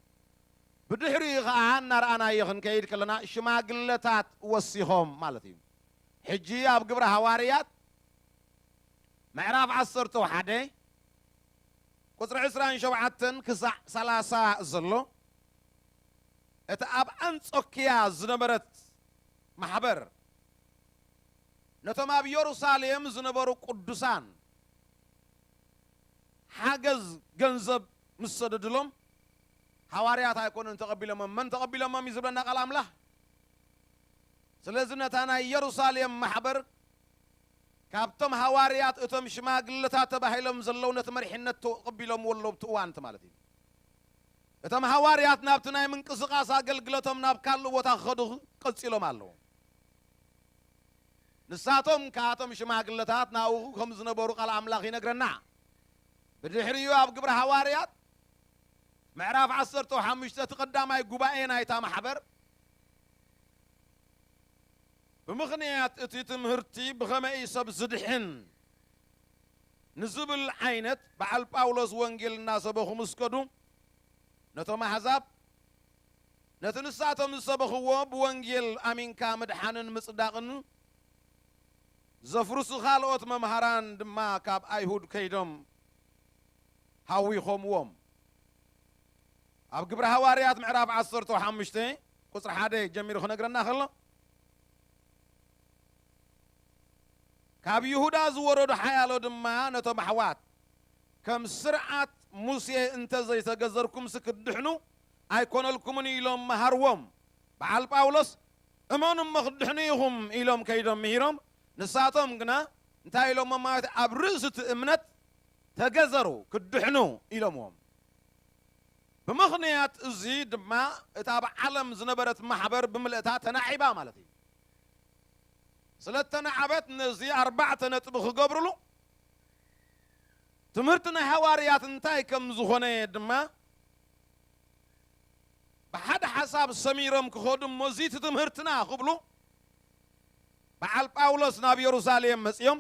ብድሕሪኡ ኸዓ እናረኣናዮ ክንከይድ ከለና፣ ሽማግለታት ወሲኾም ማለት እዩ። ሕጂ ኣብ ግብረ ሃዋርያት ምዕራፍ ዓሰርተ ሓደ ቁጽሪ ዕስራን ሸውዓተን ክሳዕ ሰላሳ ዘሎ፣ እቲ ኣብ ኣንጾክያ ዝነበረት ማሕበር ነቶም ኣብ የሩሳሌም ዝነበሩ ቅዱሳን ሓገዝ ገንዘብ ምስ ሰደድሎም፣ ሃዋርያት ኣይኮኑን ተቐቢሎሞም። መን ተቐቢሎሞም እዩ ዝብለና ቃል ኣምላኽ? ስለዚ ነታ ናይ የሩሳሌም ማሕበር ካብቶም ሃዋርያት እቶም ሽማግለታት ተባሂሎም ዘለዉ ነቲ መሪሕነት ተቐቢሎምዎ ኣለዉ ኣብቲ እዋን እቲ ማለት እዩ። እቶም ሃዋርያት ናብቲ ናይ ምንቅስቓስ ኣገልግሎቶም ናብ ካልእ ቦታ ክኸዱ ቀጺሎም ኣለዉ። ንሳቶም ከኣቶም ሽማግለታት ናብኡ ከም ዝነበሩ ቃል ኣምላኽ ይነግረና። ብድሕሪኡ ኣብ ግብረ ሃዋርያት ምዕራፍ ዓሰርተ ሓሙሽተ እቲ ቀዳማይ ጉባኤ ናይታ ማሕበር ብምኽንያት እቲ ትምህርቲ ብኸመይ ሰብ ዝድሕን ንዝብል ዓይነት በዓል ጳውሎስ ወንጌል እናሰበኹ ምስ ከዱ፣ ነቶም ኣሕዛብ ነቲ ንሳቶም ዝሰበኽዎ ብወንጌል ኣሚንካ ምድሓንን ምጽዳቕን ዘፍርሱ ካልኦት መምሃራን ድማ ካብ ኣይሁድ ከይዶም ሃዊኾምዎም። ኣብ ግብሪ ሃዋርያት ምዕራፍ ዓሰርተ ሓሙሽተ ቁጽሪ ሓደ ጀሚሩ ክነግረና ከሎ፣ ካብ ይሁዳ ዝወረዱ ሓያሎ ድማ ነቶም ኣሕዋት፣ ከም ስርዓት ሙሴ እንተ ዘይተገዘርኩምሲ ክትድሕኑ ኣይኮነልኩምን ኢሎም መሃርዎም። በዓል ጳውሎስ፣ እመኑ እሞ ክትድሕኑ ኢኹም ኢሎም ከይዶም ምሂሮም፣ ንሳቶም ግና እንታይ ኢሎሞም ማለት እዩ? ኣብ ርእሲ እቲ እምነት ተገዘሩ፣ ክትድሕኑ ኢሎምዎም። ብምኽንያት እዚ ድማ እታ ኣብ ዓለም ዝነበረት ማሕበር ብምልእታ ተናዒባ ማለት እዩ። ስለ እተናዕበት ነዚ ኣርባዕተ ነጥቢ ክገብርሉ፣ ትምህርቲ ናይ ሃዋርያት እንታይ ከም ዝኾነ ድማ ብሓደ ሓሳብ ሰሚሮም ክኸዱ እሞ፣ እዚ እቲ ትምህርትና ክብሉ በዓል ጳውሎስ ናብ የሩሳሌም መጺኦም፣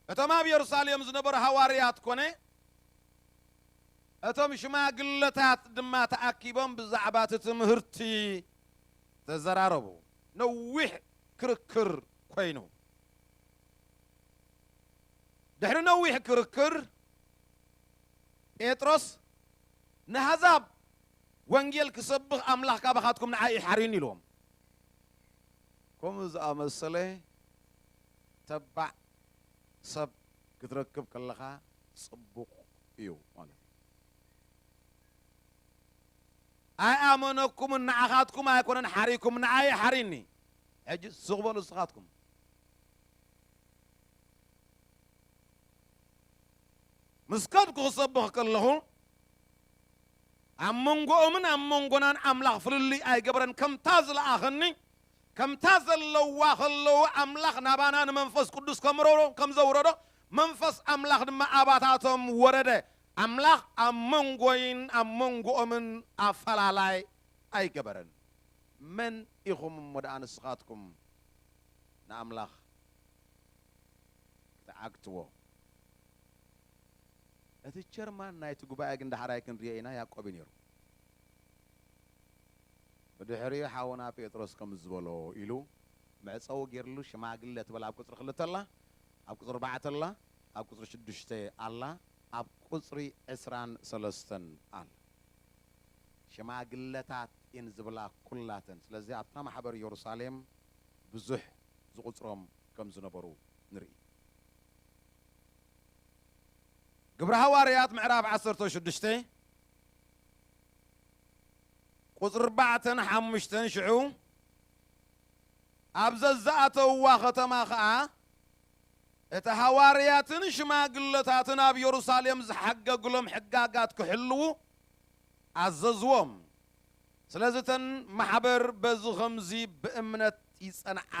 እቶም ኣብ የሩሳሌም ዝነበሩ ሃዋርያት ኮነ እቶም ሽማግለታት ድማ ተኣኪቦም ብዛዕባ እቲ ትምህርቲ ተዘራረቡ። ነዊሕ ክርክር ኮይኑ። ድሕሪ ነዊሕ ክርክር ጴጥሮስ፣ "ንኣህዛብ ወንጌል ክሰብኽ ኣምላኽ ካባኻትኩም ንዓይ ሓርዩኒ" ኢልዎም። ከምኡ ዝኣመሰለ ተባዕ ሰብ ክትረክብ ከለኻ ጽቡቕ እዩ ማለት እዩ። "ኣይኣመነኩምን ንዓኻትኩም ኣይኮነን ሓሪኩም፣ ንዓይ ሓሪኒ። ሕጂ ስቕ በሉ ንስኻትኩም።" ምስ ከድኩ ክሰብኽ ከለኹ፣ ኣብ መንጎኦምን ኣብ መንጎናን ኣምላኽ ፍልልይ ኣይገበረን። ከምታ ዝለኣኸኒ፣ ከምታ ዘለዋ ከለዉ ኣምላኽ ናባና ንመንፈስ ቅዱስ ከምረሮ-፣ ከም ዘውረዶ፣ መንፈስ ኣምላኽ ድማ ኣባታቶም ወረደ። ኣምላኽ ኣብ መንጎይን ኣብ መንጎኦምን ኣፈላላይ ኣይገበረን። መን ኢኹም እሞ ደኣ ንስኻትኩም ንኣምላኽ ክትዓግትዎ? እቲ ቸርማን ናይቲ ጉባኤ ግን ዳሕራይ ክንሪኦ ኢና፣ ያዕቆብ እዩ ነይሩ። ብድሕሪኡ ሓውና ጴጥሮስ ከም ዝበሎ ኢሉ መዕጸዊ ገይርሉ ሽማግለ ትብል ኣብ ቁጽሪ ክልተ ኣላ፣ ኣብ ቁጽሪ ኣርባዕተ ኣላ፣ ኣብ ቁጽሪ ሽዱሽተ ኣላ። ኣብ ቁጽሪ ዕስራን ሰለስተን ኣሎ። ሽማግለታት እየን ዝብላ ኩላተን። ስለዚ ኣብታ ማሕበር ኢየሩሳሌም ብዙሕ ዝቑጽሮም ከም ዝነበሩ ንርኢ። ግብሪ ሃዋርያት ምዕራፍ ዓሰርተ ሽዱሽተ ቁጽሪ ኣርባዕተን ሓሙሽተን ሽዑ ኣብ ዘዝኣተውዋ ከተማ ኸኣ እቲ ሃዋርያትን ሽማግለታትን ኣብ ኢየሩሳሌም ዝሓገግሎም ሕጋጋት ክሕልዉ ኣዘዝዎም። ስለዚ እተን ማሕበር በዚ ኸምዚ ብእምነት ይጸንዓ።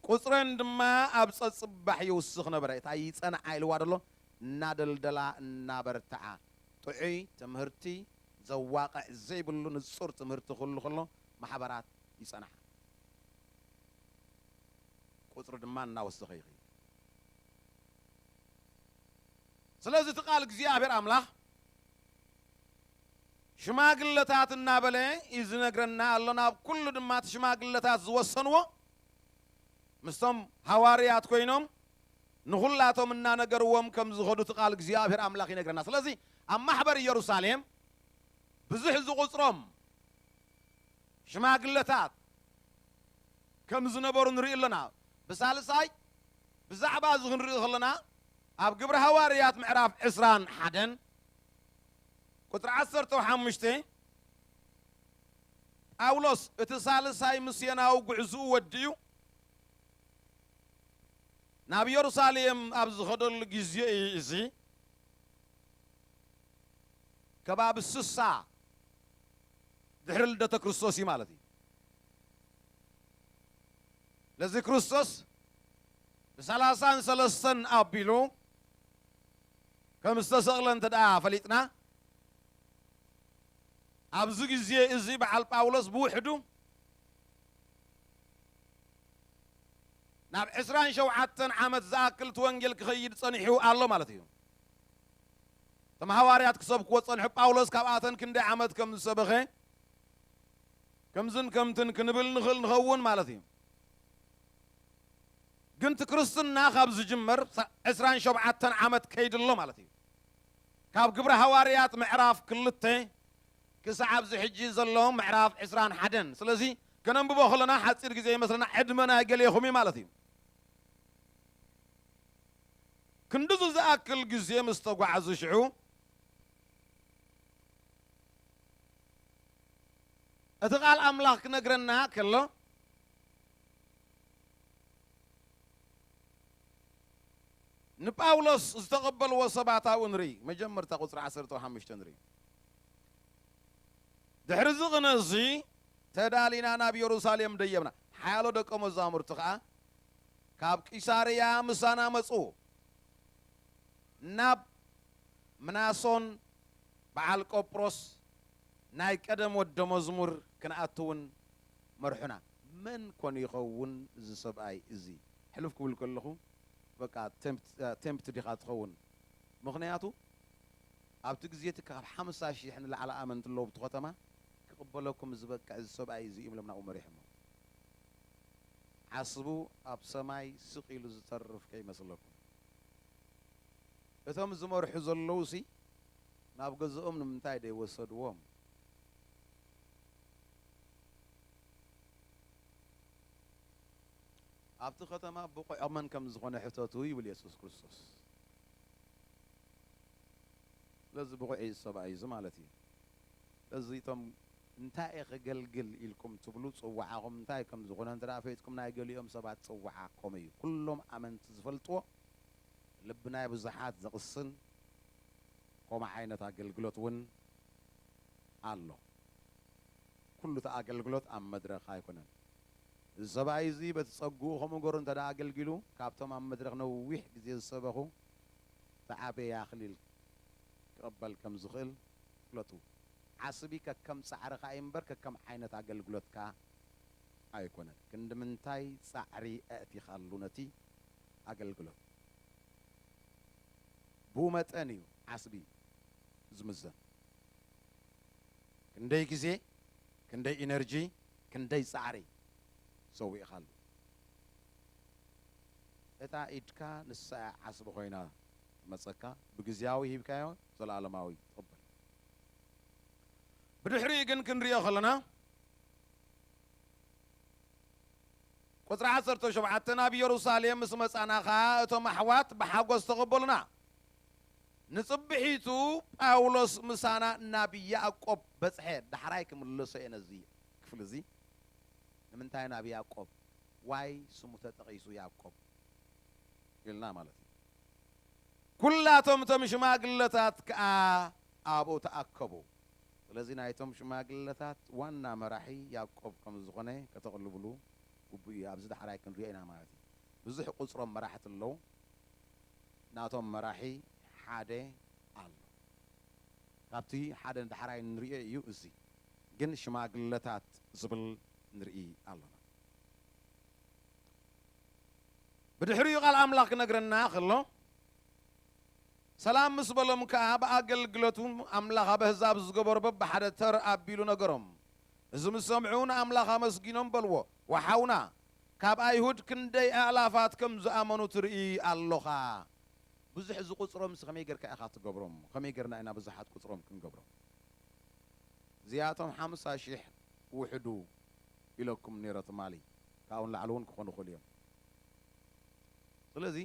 ቁጽረን ድማ ኣብ ጸጽባሕ ይውስኽ ነበረ። እታ ይጸንዓ ኢልዋ ደሎ እናደልደላ እናበርትዓ። ጥዑይ ትምህርቲ ዘዋቕዕ ዘይብሉ ንጹር ትምህርቲ ክህሉ ከሎ ማሕበራት ይጸንዓ። ቁጽሪ ድማ እናወሰኸ ይኸይድ። ስለዚ እቲ ቃል እግዚኣብሔር ኣምላኽ ሽማግለታት እናበለ እዩ ዝነግረና ኣሎ። ናብ ኩሉ ድማ እቲ ሽማግለታት ዝወሰንዎ ምስቶም ሃዋርያት ኮይኖም ንኹላቶም እናነገርዎም ከም ዝኸዱ እቲ ቃል እግዚኣብሔር ኣምላኽ ይነግረና። ስለዚ ኣብ ማሕበር ኢየሩሳሌም ብዙሕ ዝቑጽሮም ሽማግለታት ከም ዝነበሩ ንርኢ ኣለና። ብሳልሳይ ብዛዕባ እዚ ክንርኢ ከለና ኣብ ግብሪ ሃዋርያት ምዕራፍ ዕስራን ሓደን ቁጽሪ ዓሰርተ ሓሙሽተ ጳውሎስ እቲ ሳልሳይ ምስዮናዊ ጉዕዝኡ ወዲኡ ናብ ኢየሩሳሌም ኣብ ዝኸደሉ ግዜ እዩ። እዚ ከባቢ ስሳ ድሕሪ ልደተ ክርስቶስ እዩ ማለት እዩ። ለዚ ክርስቶስ ብሰላሳን ሰለስተን ኣቢሉ ከም ዝተሰቕለ እንተ ደኣ ፈሊጥና፣ ኣብዚ ግዜ እዚ በዓል ጳውሎስ ብውሕዱ ናብ ዕስራን ሸውዓተን ዓመት ዝኣክል እቲ ወንጌል ክኸይድ ጸኒሑ ኣሎ ማለት እዩ። እቶም ሃዋርያት ክሰብክዎ ጸንሑ፣ ጳውሎስ ካብኣተን ክንደይ ዓመት ከም ዝሰበኸ ከምዝን ከምትን ክንብል ንኽእል ንኸውን ማለት እዩ። ግን እቲ ክርስትና ካብ ዝጅመር ሳ-፣ ዕስራን ሸውዓተን ዓመት ከይዱ ኣሎ ማለት እዩ። ካብ ግብሪ ሃዋርያት ምዕራፍ ክልተ ክሳዕ ኣብዚ ሕጂ ዘሎ ምዕራፍ ዕስራን ሓደን። ስለዚ ከነንብቦ ከለና ሓጺር ግዜ ይመስለና፣ ዕድመ ናይ ገሌኹም እዩ ማለት እዩ። ክንድዚ ዝኣክል ግዜ ምስ ተጓዕዙ ሽዑ እቲ ቃል ኣምላኽ ክነግረና ከሎ ንጳውሎስ ዝተቐበልዎ ሰባት ኣብኡ ንርኢ። መጀመርታ ቁጽሪ ዓሰርተ ሓሙሽተ ንርኢ። ድሕሪ እዚ ቕነ እዚ ተዳሊና ናብ የሩሳሌም ደየብና። ሓያሎ ደቀ መዛሙርቲ ኸኣ ካብ ቂሳርያ ምሳና መጹ። ናብ ምናሶን በዓል ቆጵሮስ ናይ ቀደም ወደ መዝሙር ክንኣቱ እውን መርሑና። መን ኮን ይኸውን እዚ ሰብኣይ እዚ? ሕልፍ ክብል ከለኹ በቃ ቴምፕት፣ ቴምፕት ዲኻ ትኸውን? ምኽንያቱ ኣብቲ ግዜ እቲ ካብ ሓምሳ ሺሕ ንላዕሊ ኣመንቲ ኣለዉ ኣብቲ ከተማ። ክቕበለኩም ዝበቅዕ እዚ ሰብኣይ እዚ እዮም ኢሎም ናብኡ መሪሖሞ። ዓስቡ ኣብ ሰማይ ስቕ ኢሉ ዝተርፍ ከይመስለኩም። እቶም ዝመርሑ ዘለዉ ሲ ናብ ገዝኦም ንምንታይ ደይወሰድዎም? ኣብቲ ከተማ ብቑዕ መን ከም ዝኾነ ሕተቱ ይብል የሱስ ክርስቶስ። ስለዚ ብቑዕ እዩ ሰብኣይ እዚ ማለት እዩ። ስለዚ እቶም እንታይ እየ ከገልግል ኢልኩም ትብሉ፣ ጽዋዓኹም እንታይ ከም ዝኾነ እንተ ደኣ ፈሊጥኩም፣ ናይ ገሊኦም ሰባት ጽዋዓ ከምኡ እዩ። ኩሎም ኣመንቲ ዝፈልጥዎ፣ ልቢ ናይ ብዙሓት ዘቕስን ከምኡ ዓይነት ኣገልግሎት እውን ኣሎ። ኩሉ እቲ ኣገልግሎት ኣብ መድረኽ ኣይኮነን። እዚ ሰብኣይ እዚ በቲ ጸግኡ ከምኡ ገሩ እንተ ደኣ ኣገልጊሉ፣ ካብቶም ኣብ መድረኽ ነዊሕ ግዜ ዝሰበኹ ዝዓበየ ኣኽሊል ክቕበል ከም ዝኽእል ፍለጡ። ዓስቢ ከከም ጻዕርኻ እዩ እምበር፣ ከከም ዓይነት ኣገልግሎትካ ኣይኮነን። ክንዲ ምንታይ ጻዕሪ ኣእቲኻሉ ነቲ ኣገልግሎት? ብኡ መጠን እዩ ዓስቢ ዝምዘን። ክንደይ ግዜ፣ ክንደይ ኢነርጂ፣ ክንደይ ጻዕሪ ሰዊእኻሉ? እታ ኢድካ ንሳ እያ ዓስቢ ኮይና መጸካ፣ ብግዝያዊ ሂብካዮ፣ ዘለኣለማዊ ትቕበል። ብድሕሪኡ ግን ክንሪኦ ከለና፣ ቁጽሪ ዓሰርተ ሸውዓተ፣ ናብ ኢየሩሳሌም ምስ መጻና ኸኣ እቶም ኣሕዋት ብሓጎስ ተቐበሉና። ንጽብሒቱ ጳውሎስ ምሳና ናብ ያዕቆብ በጽሐ። ዳሕራይ ክምልሶ እየ ነዚ ክፍሊ እዚ። ንምንታይ ናብ ያዕቆብ? ዋይ ስሙ ተጠቒሱ ያዕቆብ ኢልና ማለት እዩ። ኩላቶም እቶም ሽማግለታት ከኣ ኣብኡ ተኣከቡ። ስለዚ ናይቶም ሽማግለታት ዋና መራሒ ያዕቆብ ከም ዝኾነ ከተቕልብሉ ግቡእ እዩ። ኣብዚ ዳሕራይ ክንሪኦ ኢና ማለት እዩ። ብዙሕ ቁጽሮም መራሕቲ ኣለዉ። ናቶም መራሒ ሓደ ኣሎ። ካብቲ ሓደ ንዳሕራይ ንሪኦ እዩ እዚ። ግን ሽማግለታት ዝብል ንርኢ ኣለና። ብድሕሪኡ ቃል ኣምላኽ ክነግረና ከሎ፣ ሰላም ምስ በሎም ከኣ፣ ብኣገልግለቱ ኣምላኽ ኣብ ኣህዛብ ዝገበሮ በብሓደ ተር ኣቢሉ ነገሮም። እዚ ምስ ሰምዑ ንኣምላኽ ኣመስጊኖም በልዎ፣ "ወሓውና፣ ካብ ኣይሁድ ክንደይ ኣእላፋት ከም ዝኣመኑ ትርኢ ኣሎኻ?" ብዙሕ ዝቑጽሮምሲ ከመይ ጌርካ ኢኻ ትገብሮም? ከመይ ጌርና ኢና ብዙሓት ቁጽሮም ክንገብሮም? እዚኣቶም ሓምሳ ሺሕ ውሕዱ ኢለኩም ነይረ ትማሊ። ካብኡ ንላዕሊ እውን ክኾኑ ይኽእሉ እዮም። ስለዚ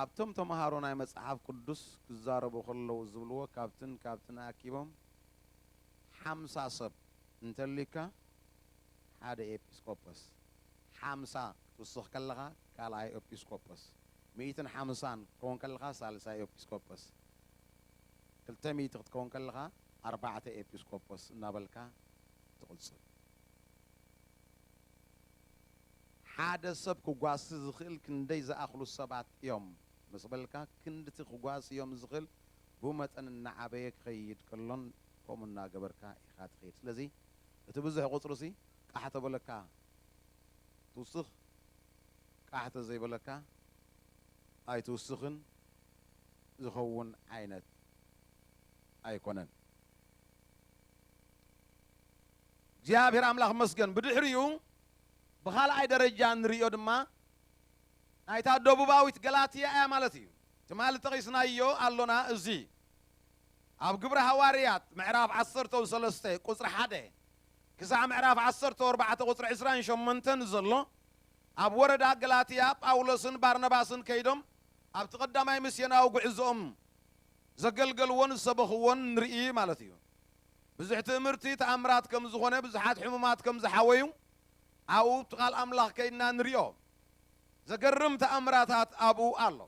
ኣብቶም ተምሃሮ ናይ መጽሓፍ ቅዱስ ክዛረቡ ከለዉ ዝብልዎ ካብትን ካብትን ኣኪቦም ሓምሳ ሰብ እንተሊካ ሓደ ኤጲስቆጶስ፣ ሓምሳ ክትውስኽ ከለኻ ካልኣይ ኤጲስቆጶስ፣ ሚእትን ሓምሳን ክትከውን ከለኻ ሳልሳይ ኤጲስቆጶስ፣ ክልተ ሚእቲ ክትከውን ከለኻ ኣርባዕተ ኤጲስቆጶስ እናበልካ ትቕጽል። ሓደ ሰብ ክጓሲ ዝኽእል ክንደይ ዝኣኽሉ ሰባት እዮም ምስ በልካ፣ ክንድቲ ክጓሲ እዮም ዝኽእል ብመጠን እናዓበየ ክኸይድ ከሎን ከምኡ እናገበርካ ኢኻ ትኸይድ። ስለዚ እቲ ብዙሕ ቁጽሪ ሲ ቃሕ ተበለካ ትውስኽ፣ ቃሕ ተዘይበለካ ኣይትውስኽን፣ ዝኸውን ዓይነት ኣይኮነን። እግዚኣብሔር ኣምላኽ መስገን። ብድሕሪኡ ብኻልኣይ ደረጃ ንርእዮ ድማ ናይታ ደቡባዊት ገላትያ እያ ማለት እዩ። ትማሊ ጠቒስናዮ ኣሎና። እዚ ኣብ ግብሪ ሃዋርያት ምዕራፍ ዓሰርተ ሰለስተ ቁጽሪ ሓደ ክሳዕ ምዕራፍ ዓሰርተ ኣርባዕተ ቁጽሪ ዕስራን ሸሞንተን ዘሎ፣ ኣብ ወረዳ ገላትያ ጳውሎስን ባርናባስን ከይዶም ኣብቲ ቀዳማይ ምስዮናዊ ጉዕዞኦም ዘገልገልዎን ዝሰበኽዎን ንርኢ ማለት እዩ። ብዙሕ ትእምርቲ፣ ተኣምራት ከም ዝኾነ፣ ብዙሓት ሕሙማት ከም ዝሓወዩ ኣብኡ ኣብቲ ቃል ኣምላኽ ከይድና ንሪኦ። ዘገርም ተኣምራታት ኣብኡ ኣሎ።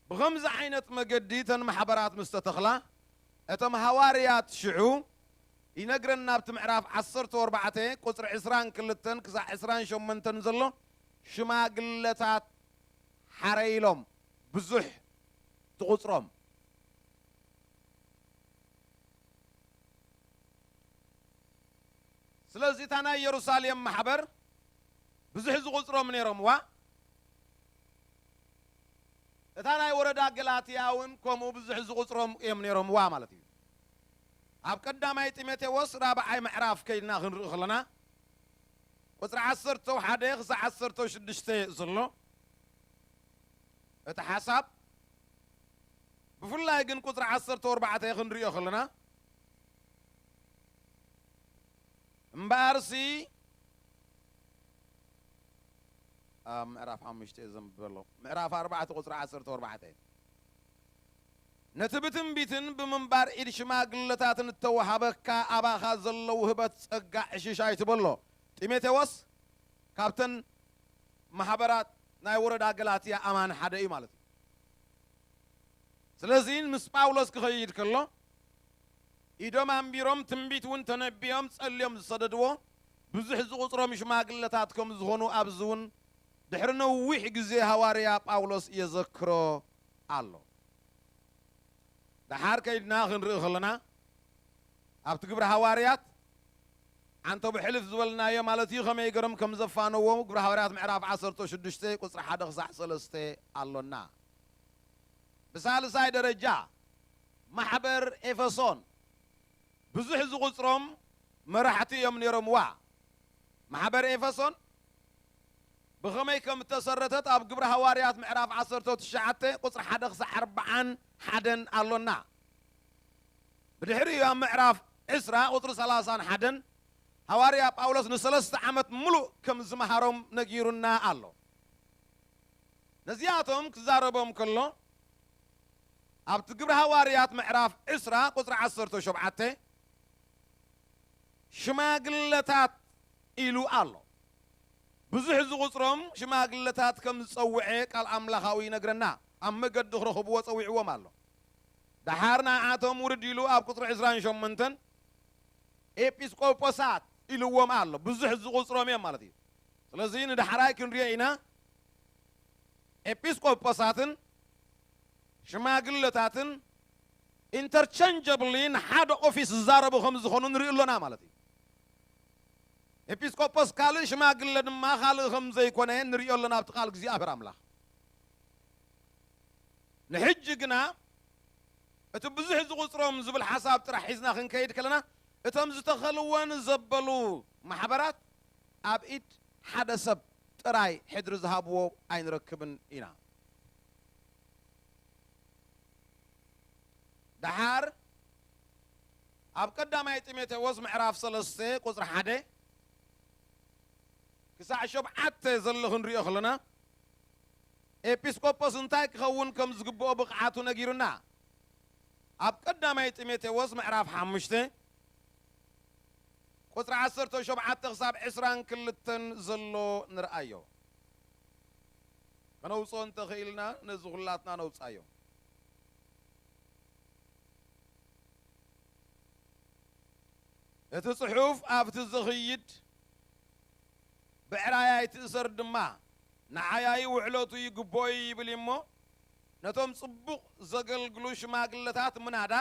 ብኸምዚ ዓይነት መገዲ እተን ማሕበራት ምስ ተተኽላ፣ እቶም ሃዋርያት ሽዑ ይነግረና ኣብቲ ምዕራፍ ዓሰርተ ኣርባዕተ ቁጽሪ ዕስራን ክልተን ክሳዕ ዕስራን ሸሞንተን ዘሎ ሽማግለታት ሓረይ ኢሎም ብዙሕ ትቑጽሮም። ስለዚ እታ ናይ ኢየሩሳሌም ማሕበር ብዙሕ ዝቑጽሮም ነይሮምዋ። እታ ናይ ወረዳ ገላትያ እውን ከምኡ ብዙሕ ዝቑጽሮም እዮም ነይሮምዋ ማለት እዩ። ኣብ ቀዳማይ ጢሞቴዎስ ራብዓይ ምዕራፍ ከይድና ክንርኢ ከለና ቁጽሪ ዓሰርተ ሓደ ክሳዕ ዓሰርተ ሽዱሽተ ዘሎ እቲ ሓሳብ፣ ብፍላይ ግን ቁጽሪ ዓሰርተ ኣርባዕተ ክንሪኦ ከለና፣ እምበኣርሲ ኣብ ምዕራፍ ሓሙሽተ እየ ዘንብበሎ። ምዕራፍ ኣርባዕተ ቁጽሪ ዓሰርተ ኣርባዕተ፣ "ነቲ ብትንቢትን ብምንባር ኢድ ሽማግለታትን እተወሃበካ ኣባኻ ዘሎ ውህበት ጸጋ ዕሽሽ ኣይትበሎ። ጢሞቴዎስ ካብተን ማሕበራት ናይ ወረዳ ገላትያ ኣማን ሓደ እዩ" ማለት እዩ። ስለዚ ምስ ጳውሎስ ክኸይድ ከሎ ኢዶም ኣንቢሮም ትንቢት እውን ተነቢዮም ጸልዮም ዝሰደድዎ ብዙሕ ዝቑጽሮም ሽማግለታት ከም ዝኾኑ ኣብዚ እውን ድሕሪ ነዊሕ ግዜ ሃዋርያ ጳውሎስ የዘክሮ ኣሎ። ደሓር ከይድና ክንርኢ ከለና ኣብቲ ግብሪ ሃዋርያት ዓንተቡ ሕልፍ ዝበልናዮ ማለት እዩ፣ ከመይ ገሮም ከም ዘፋነዎ ግብሪ ሃዋርያት ምዕራፍ ዓሰርተ ሽዱሽተ ቁጽሪ ሓደ ክሳዕ ሰለስተ ኣሎና። ብሳልሳይ ደረጃ ማሕበር ኤፌሶን ብዙሕ ዝቑጽሮም መራሕቲ እዮም ነይሮምዋ። ማሕበር ኤፌሶን ብኸመይ ከም እተሰረተት ኣብ ግብሪ ሃዋርያት ምዕራፍ ዓሰርተ ትሽዓተ ቁጽሪ ሓደ ክሳዕ ኣርብዓን ሓደን ኣሎና። ብድሕሪኡ ኣብ ምዕራፍ ዕስራ ቁጽሪ ሰላሳን ሓደን ሃዋርያ ጳውሎስ ንሰለስተ ዓመት ምሉእ ከም ዝመሃሮም ነጊሩና ኣሎ። ነዚኣቶም ክዛረቦም ከሎ ኣብቲ ግብሪ ሃዋርያት ምዕራፍ ዕስራ ቁጽሪ ዓሰርተ ሸውዓተ ሽማግለታት ኢሉ ኣሎ። ብዙሕ ዝቑጽሮም ሽማግለታት ከም ዝጸውዐ ቃል ኣምላኻዊ ይነግረና። ኣብ መገዲ ክረኽብዎ ጸዊዕዎም ኣሎ። ደሓር ንኣቶም ውርድ ኢሉ ኣብ ቁጽሪ ዕስራን ሸሞንተን ኤጲስቆጶሳት ኢልዎም ኣሎ። ብዙሕ ዝቑጽሮም እዮም ማለት እዩ። ስለዚ ንዳሕራይ ክንሪኦ ኢና። ኤጲስቆጶሳትን ሽማግለታትን ኢንተርቸንጀብሊ ንሓደ ኦፊስ ዝዛረቡ ከም ዝኾኑ ንርኢ ኣሎና ማለት እዩ። ኤጲስቆጶስ ካልእ ሽማግለ ድማ ካልእ ከም ዘይኮነ ንሪኦ ኣሎና ኣብቲ ቃል እግዚኣብሔር ኣምላኽ። ንሕጂ ግና እቲ ብዙሕ ዝቑጽሮም ዝብል ሓሳብ ጥራሕ ሒዝና ክንከይድ ከለና እቶም ዝተኸልወን ዘበሉ ማሕበራት ኣብ ኢድ ሓደ ሰብ ጥራይ ሕድሪ ዝሃብዎ ኣይንረክብን ኢና። ደሓር ኣብ ቀዳማይ ጢሞቴዎስ ምዕራፍ ሰለስተ ቁጽሪ ሓደ ክሳዕ ሸብዓተ ዘሎ ክንሪኦ ከለና ኤጲስቆጶስ እንታይ ክኸውን ከም ዝግብኦ ብቕዓቱ ነጊሩና። ኣብ ቀዳማይ ጢሞቴዎስ ምዕራፍ ሓሙሽተ ቁጽሪ ዓሰርተ ሸውዓተ ክሳብ ዕስራን ክልተን ዘሎ ንርኣዮ። ከነውፅኦ እንተኽኢልና ነዚ ኩላትና ነውፃዮ። እቲ ጽሑፍ ኣብቲ ዝኽይድ ብዕራይ ኣይትእሰር ድማ፣ ንዓያይ ውዕለቱ ይግብኦ እዩ ይብል እዩ እሞ፣ ነቶም ጽቡቕ ዘገልግሉ ሽማግለታት ምናዳ፣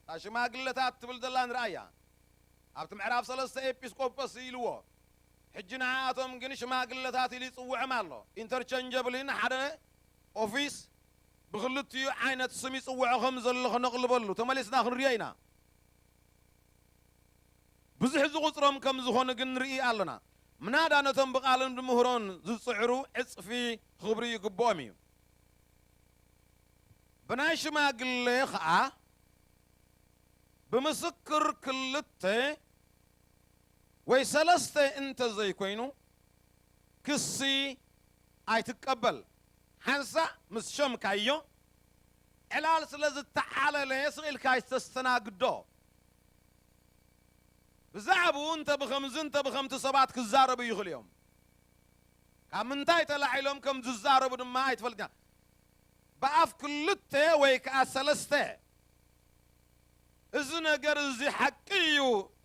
እታ ሽማግለታት ትብል ዘላ ንርኣያ። ኣብቲ ምዕራፍ ሰለስተ ኤጲስቆጶስ ኢልዎ፣ ሕጂ ንዓኣቶም ግን ሽማግለታት ኢሉ ይጽውዖም ኣሎ። ኢንተርቸንጀብሊ ንሓደ ኦፊስ ብኽልቲኡ ዓይነት ስም ይጽውዖ ከም ዘሎ ክነቕልበሉ ተመሊስና ክንሪኦ ኢና። ብዙሕ ዝቑጽሮም ከም ዝኾኑ ግን ንርኢ ኣሎና። ምናዳ ነቶም ብቓልን ብምህሮን ዝጽዕሩ ዕጽፊ ክብሪ ይግብኦም እዩ። ብናይ ሽማግለ ኸኣ ብምስክር ክልተ ወይ ሰለስተ እንተ ዘይኮይኑ ክሲ ኣይትቀበል። ሓንሳእ ምስ ሸምካዮ ዕላል ስለ ዝተዓለለ ስቕ ኢልካ ኣይተስተናግዶ። ብዛዕባኡ እንተ ብኸምዚ እንተ ብኸምቲ ሰባት ክዛረቡ ይኽእሉ እዮም። ካብ ምንታይ ተላዒሎም ከም ዝዛረቡ ድማ ኣይትፈልጥን። ብኣፍ ክልተ ወይ ከኣ ሰለስተ እዚ ነገር እዚ ሓቂ እዩ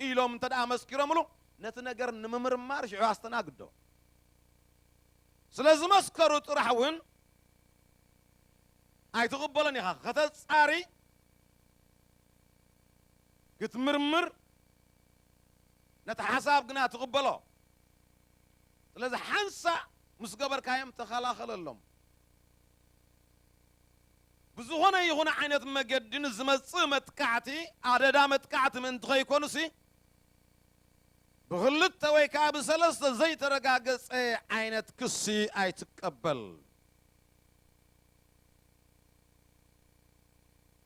ኢሎም እንተ ደኣ መስኪሮምሉ ነቲ ነገር ንምምርማር ሽዑ ኣስተናግዶ። ስለ ዝመስከሩ ጥራሕ እውን ኣይትቕበሎን ኢኻ። ከተጻሪ ክትምርምር ነቲ ሓሳብ ግና ትቕበሎ። ስለዚ ሓንሳእ ምስ ገበርካዮም ተኸላኸለሎም። ብዝኾነ ይኹን ዓይነት መገዲ ንዝመጽእ መጥቃዕቲ ኣደዳ መጥቃዕቲ ምእንቲ ከይኮኑሲ ብኽልተ ወይ ከኣ ብሰለስተ ዘይተረጋገጸ ዓይነት ክሲ ኣይትቀበል።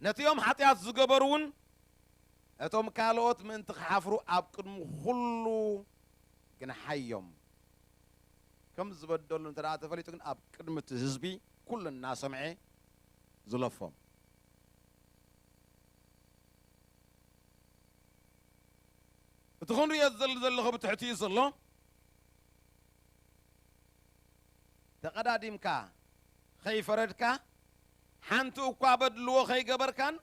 ነቲኦም ሓጢኣት ዝገበሩ እውን እቶም ካልኦት ምእንቲ ክሓፍሩ ኣብ ቅድሚ ኩሉ ግንሓዮም። ከም ዝበደሉ እንተ ደኣ ተፈሊጡ ግን ኣብ ቅድሚ እቲ ህዝቢ ኩሉ እናሰምዐ ዝለፎም። እቲ ክንሪኦ ዝደሊ ዘለኹ ብትሕቲ እዩ ዘሎ። ተቐዳዲምካ ከይፈረድካ ሓንቲ እኳ በድልዎ ከይገበርካን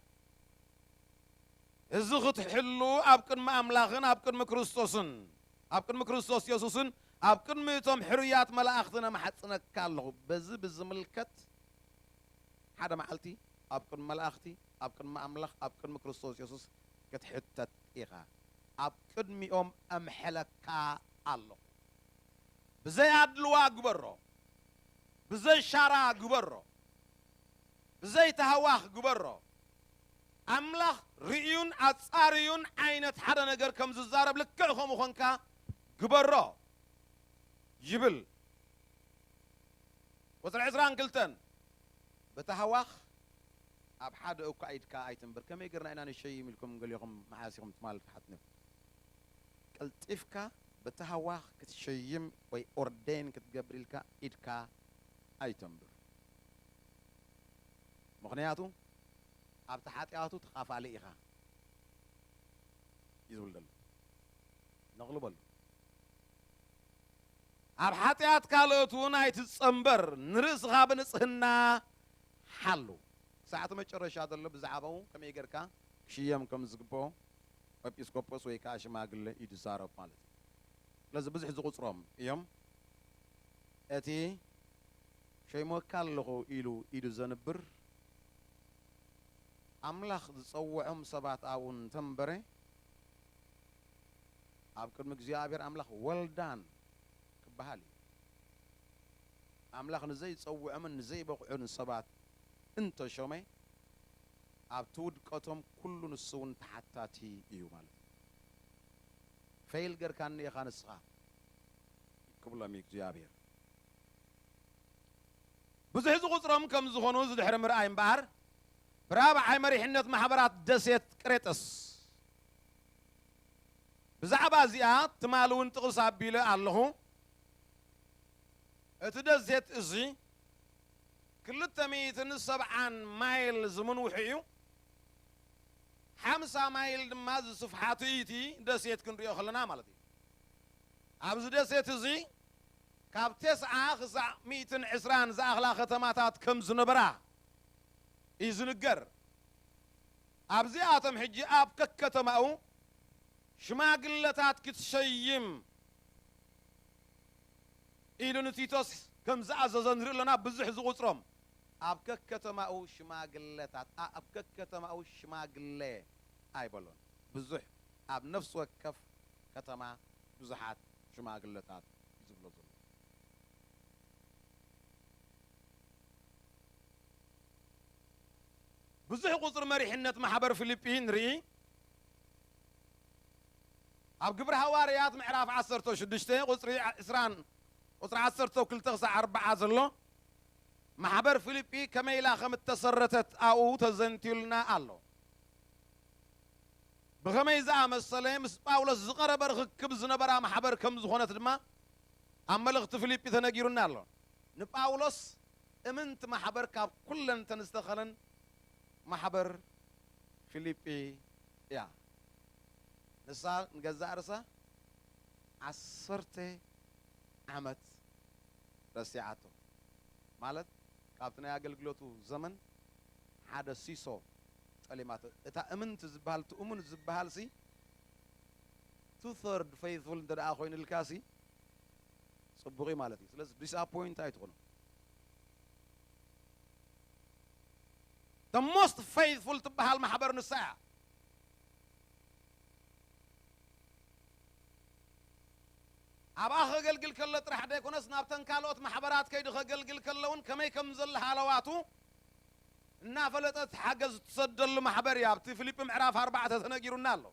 እዚ ክትሕሉ ኣብ ቅድሚ ኣምላኽን ኣብ ቅድሚ ክርስቶስን ኣብ ቅድሚ ክርስቶስ የሱስን ኣብ ቅድሚ እቶም ሕሩያት መላእኽትን እማሕጽነካ ኣለኹ። በዚ ብዝምልከት ሓደ መዓልቲ ኣብ ቅድሚ መላእኽቲ ኣብ ቅድሚ ኣምላኽ ኣብ ቅድሚ ክርስቶስ የሱስ ክትሕተት ኢኻ። ኣብ ቅድሚኦም እምሕለካ ኣለኹ። ብዘይ ኣድልዋ ግበሮ፣ ብዘይ ሻራ ግበሮ፣ ብዘይ ታህዋኽ ግበሮ። ኣምላኽ ርእዩን ኣጻርዩን ዓይነት ሓደ ነገር ከም ዝዛረብ ልክዕ ከምኡ ኾንካ ግበሮ ይብል። ቁፅሪ ዕስራን ክልተን፣ በታ ሃዋኽ ኣብ ሓደ እኳ ኢድካ ኣይትንብር። ከመይ ገርና ኢና ንሸይም ኢልኩም ገሊኹም መሓሲኹም ትማል ትሓትኑ። ቀልጢፍካ በታ ሃዋኽ ክትሸይም ወይ ኦርዴን ክትገብር ኢልካ ኢድካ ኣይተንብር። ምኽንያቱ ኣብቲ ሓጢኣቱ ተኻፋሊ ኢኻ እዩ ዝብል ዘሎ። ነቕልበሉ። ኣብ ሓጢኣት ካልኦት እውን ኣይትጸንበር፣ ንርእስኻ ብንጽህና ሓሉ። ክሳዕ እቲ መጨረሻ ዘሎ ብዛዕባኡ ከመይ ጌርካ ክሽየም ከም ዝግብኦ ኤጲስቆጶስ ወይ ከኣ ሽማግለ እዩ ዝዛረብ ማለት እዩ። ስለዚ ብዙሕ ዝቑጽሮም እዮም። እቲ ሸይሞካ ኣለኹ ኢሉ ኢዱ ዘንብር ኣምላኽ ዝጸውዖም ሰባት ኣብኡ እንተንበረ ኣብ ቅድሚ እግዚኣብሔር ኣምላኽ ወልዳን ክበሃል እዩ። ኣምላኽ ንዘይጸውዖምን ንዘይበቕዑን ሰባት እንተሾመ ኣብቲ ውድቀቶም ኩሉ ንሱ እውን ተሓታቲ እዩ ማለት እዩ። ፈይል ገርካኒ ኢኻ ንስኻ ክብሎም እዩ እግዚኣብሔር። ብዙሕ ዝቑጽሮም ከም ዝኾኑ ዝድሕሪ ምርኣይ እምበኣር ብራብዓይ መሪሕነት ማሕበራት ደሴት ቅሬጠስ። ብዛዕባ እዚኣ ትማሊ እውን ጥቕስ ኣቢለ ኣለኹ። እቲ ደሴት እዚ ክልተ ሚእትን ሰብዓን ማይል ዝምንውሑ እዩ። ሓምሳ ማይል ድማ ዝስፍሓቱ እዩ እቲ ደሴት ክንሪኦ ከለና ማለት እዩ። ኣብዚ ደሴት እዚ ካብ ተስዓ ክሳዕ ሚእትን ዕስራን ዝኣኽላ ከተማታት ከም ዝነበራ እዩ ዝንገር። ኣብዚኣቶም ሕጂ ኣብ ከከተማኡ ሽማግለታት ክትሸይም ኢሉ ንቲቶስ ከም ዝኣዘዘ ንርኢ ኣለና። ብዙሕ ዝቑጽሮም ኣብ ከከተማኡ ሽማግለታት፣ ኣ-፣ ኣብ ከከተማኡ ሽማግለ ኣይበሎን። ብዙሕ ኣብ ነፍሲ ወከፍ ከተማ ብዙሓት ሽማግለታት እዩ ዝብሎ ዘሎ። ብዙሕ ቁጽሪ መሪሕነት ማሕበር ፊልጲ ንርኢ። ኣብ ግብሪ ሃዋርያት ምዕራፍ ዓሰርተ ሽዱሽተ ቁጽሪ ዕስራን ቁጽሪ ዓሰርተ ክልተ ክሳዕ ኣርብዓ ዘሎ ማሕበር ፊልጲ ከመይ ኢላ ከም እተሰረተት ኣብኡ ተዘንትዩልና ኣሎ። ብኸመይ ዝኣመሰለ ምስ ጳውሎስ ዝቐረበ ርኽክብ ዝነበራ ማሕበር ከም ዝኾነት ድማ ኣብ መልእኽቲ ፊልጲ ተነጊሩና ኣሎ። ንጳውሎስ እምንቲ ማሕበር ካብ ኩለን እተን ዝተኸለን ማሕበር ፊልጲ እያ። ንሳ ንገዛእ ርእሳ ዓሰርተ ዓመት ረሲዓቶ። ማለት ካብቲ ናይ ኣገልግሎቱ ዘመን ሓደ ሲሶ ጠሊማቶ። እታ እምንቲ ዝበሃል፣ እቲ እሙን ዝበሃል ሲ two third faithful እንተ ደኣ ኮይኑልካ ሲ ጽቡቕ እዩ ማለት እዩ። ስለዚ ዲስኣፖይንት ኣይትኹኑ። The most faithful ትበሃል ማሕበር ንሳ እያ። ኣብኣ ከገልግል ከሎ ጥራሕ ዘይኮነስ ናብተን ካልኦት ማሕበራት ከይዱ ከገልግል ከሎ እውን ከመይ ከም ዘሎ ሃለዋቱ እናፈለጠት ሓገዝ ትሰደሉ ማሕበር እዩ። ኣብቲ ፊልጲ ምዕራፍ ኣርባዕተ ተነጊሩና ኣሎ።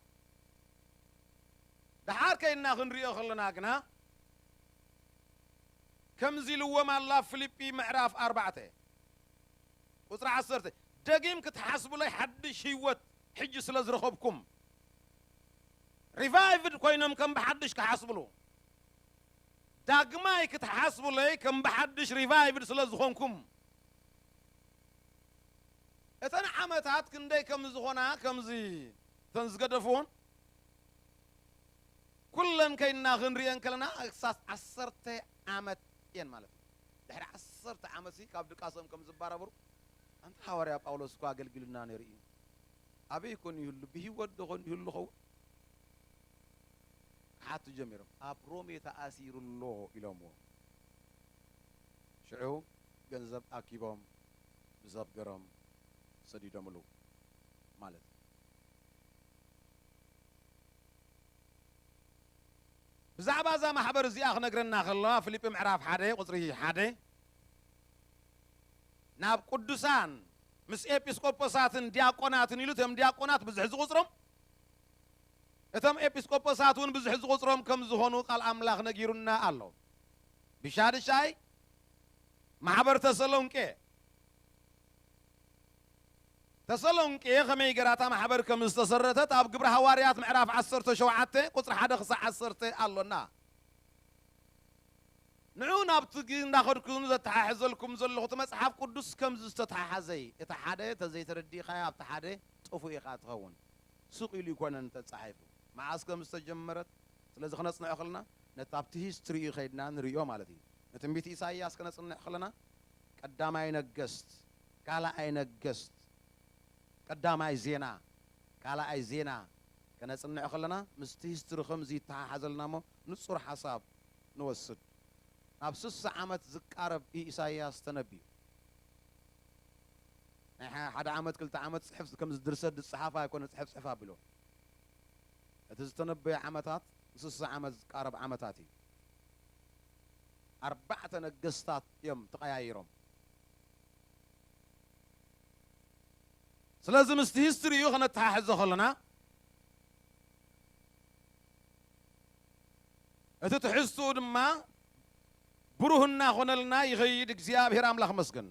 ደሓር ከይድና ክንሪኦ ከለና ግና ከምዚ ኢልዎም ኣሎ ኣብ ፊልጲ ምዕራፍ ኣርባዕተ ቁጽሪ ዓሰርተ፣ ደጊም ክትሓስቡለይ ሓድሽ ህይወት ሕጂ ስለ ዝረኸብኩም፣ ሪቫይቭድ ኮይኖም ከም ብሓድሽ ክሓስብሉ፣ ዳግማይ ክትሓስቡለይ ከም ብሓድሽ ሪቫይቭድ ስለ ዝኾንኩም፣ እተን ዓመታት ክንደይ ከም ዝኾና ከምዚ እተን ዝገደፍዎን ኩለን ከይና ክንሪኤን ከለና ክሳስ ዓሰርተ ዓመት እየን ማለት እዩ። ድሕሪ ዓሰርተ ዓመት ሲ ካብ ድቃሶም ከም ዝባረበሩ፣ ኣንታ ሃዋርያ ጳውሎስ እኮ ኣገልጊሉና ነይሩ እዩ። ኣበይ ኮን ይህሉ? ብህይወት ዶ ኮን ይህሉ ኸውን? ክሓቱ ጀሚሮም። ኣብ ሮሜ ተኣሲሩ ኣሎ ኢሎምዎ። ሽዑ ገንዘብ ኣኪቦም ብዘብ ገሮም ሰዲዶምሉ ማለት እዩ። ብዛዕባ እዛ ማሕበር እዚኣ ክነግረና ከሎ፣ ፊልጲ ምዕራፍ ሓደ ቁጽሪ ሓደ፣ ናብ ቅዱሳን ምስ ኤጲስቆጶሳትን ዲያቆናትን ኢሉ፣ እቶም ዲያቆናት ብዙሕ ዝቑጽሮም፣ እቶም ኤጲስቆጶሳት እውን ብዙሕ ዝቑጽሮም ከም ዝኾኑ ቃል ኣምላኽ ነጊሩና ኣሎ። ብሻድሻይ ማሕበር ተሰሎንቄ። ተሰሎንቄ ከመይ ገይራ እታ ማሕበር ከም ዝተሰረተት ኣብ ግብሪ ሃዋርያት ምዕራፍ ዓሰርተ ሸውዓተ ቁጽሪ ሓደ ክሳዕ ዓሰርተ ኣሎና። ንዑ ናብቲ ግ-፣ እንዳኸድኩ ዘተሓሕዘልኩም ዘለኹ እቲ መጽሓፍ ቅዱስ ከምዚ ዝተተሓሓዘ እዩ። እቲ ሓደ ተዘይተረዲእካዮ ኣብቲ ሓደ ጥፉእ ኢኻ ትኸውን። ስቕ ኢሉ ይኮነን ተጻሒፉ። መዓስ ከም ዝተጀመረት፣ ስለዚ ክነጽንዖ ከለና ነቲ ኣብቲ ሂስትሪ እዩ ከይድና ንርእዮ ማለት እዩ። ንትንቢት ኢሳይያስ ከነጽንዕ ከለና ቀዳማይ ነገስት፣ ካልኣይ ነገስት፣ ቀዳማይ ዜና፣ ካልኣይ ዜና ከነጽንዕ ከለና ምስቲ ሂስትሪ ከምዚ ይተሓሓዘልና እሞ ንጹር ሓሳብ ንወስድ። ናብ ስሳ ዓመት ዝቃረብ እዩ ኢሳይያስ ተነብዩ። ናይ ሓ-፣ ሓደ ዓመት ክልተ ዓመት ጽሕፍ ከም ድርሰት ዝጸሓፍ ኣይኮነ ጽሕፍ ጽሕፍ ኣቢሎ። እቲ ዝተነበየ ዓመታት ንስሳ ዓመት ዝቃረብ ዓመታት እዩ። ኣርባዕተ ነገስታት እዮም ተቐያይሮም። ስለዚ ምስቲ ሂስትሪ እዩ ከነተሓሕዞ ከለና እቲ ትሕዝትኡ ድማ ብሩህ እናኾነልና ይኸይድ። እግዚኣብሔር ኣምላኽ መስገን።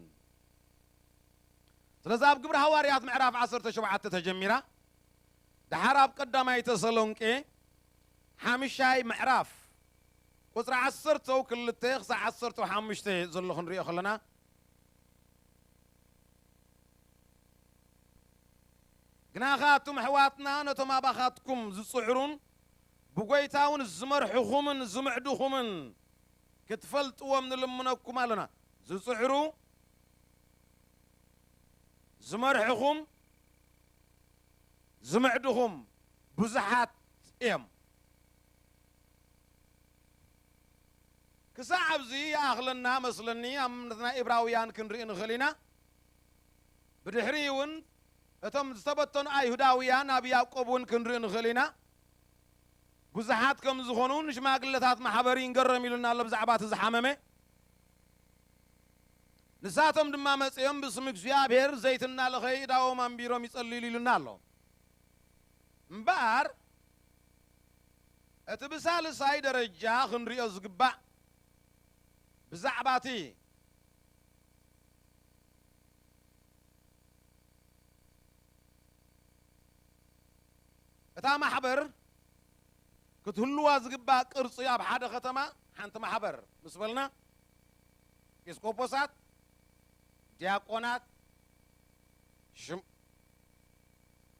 ስለዚ ኣብ ግብሪ ሃዋርያት ምዕራፍ ዓሰርተ ሸውዓተ ተጀሚራ፣ ደሓር ኣብ ቀዳማይ ተሰሎንቄ ሓምሻይ ምዕራፍ ቁጽሪ ዓሰርተ ክልተ ክሳዕ ዓሰርተ ሓሙሽተ ዘሎ ክንሪኦ ከለና፣ ግናኸ ኣቱም ኣሕዋትና ነቶም ኣባኻትኩም ዝጽዕሩን ብጎይታ እውን ዝመርሕኹምን ዝምዕድኹምን ክትፈልጥዎም ንልምነኩም ኣሎና። ዝጽዕሩ፣ ዝመርሕኹም፣ ዝምዕድኹም ብዙሓት እዮም። ክሳዕ ኣብዚ ይኣኽለና መስለኒ። ኣብ እምነትና ኢብራውያን ክንርኢ ንኽእል ኢና። ብድሕሪ እውን እቶም ዝተበተኑ ኣይሁዳውያን ኣብ ያዕቆብ እውን ክንርኢ ንኽእል ኢና። ብዙሓት ከም ዝኾኑ ንሽማግለታት ማሕበር ይንገረም ኢሉና ኣሎ ብዛዕባ እቲ ዝሓመመ። ንሳቶም ድማ መጺኦም ብስም እግዚኣብሔር ዘይትና ለኸ ኢዳዎም ኣንቢሮም ይጸልዩ ኢሉና ኣሎ። እምበኣር እቲ ብሳልሳይ ደረጃ ክንሪኦ ዝግባእ ብዛዕባ እቲ እታ ማሕበር ክትህልዋ ዝግባእ ቅርጺ ኣብ ሓደ ከተማ ሓንቲ ማሕበር ምስ በልና ኤጲስቆጶሳት፣ ዲያቆናት፣ ሽም-፣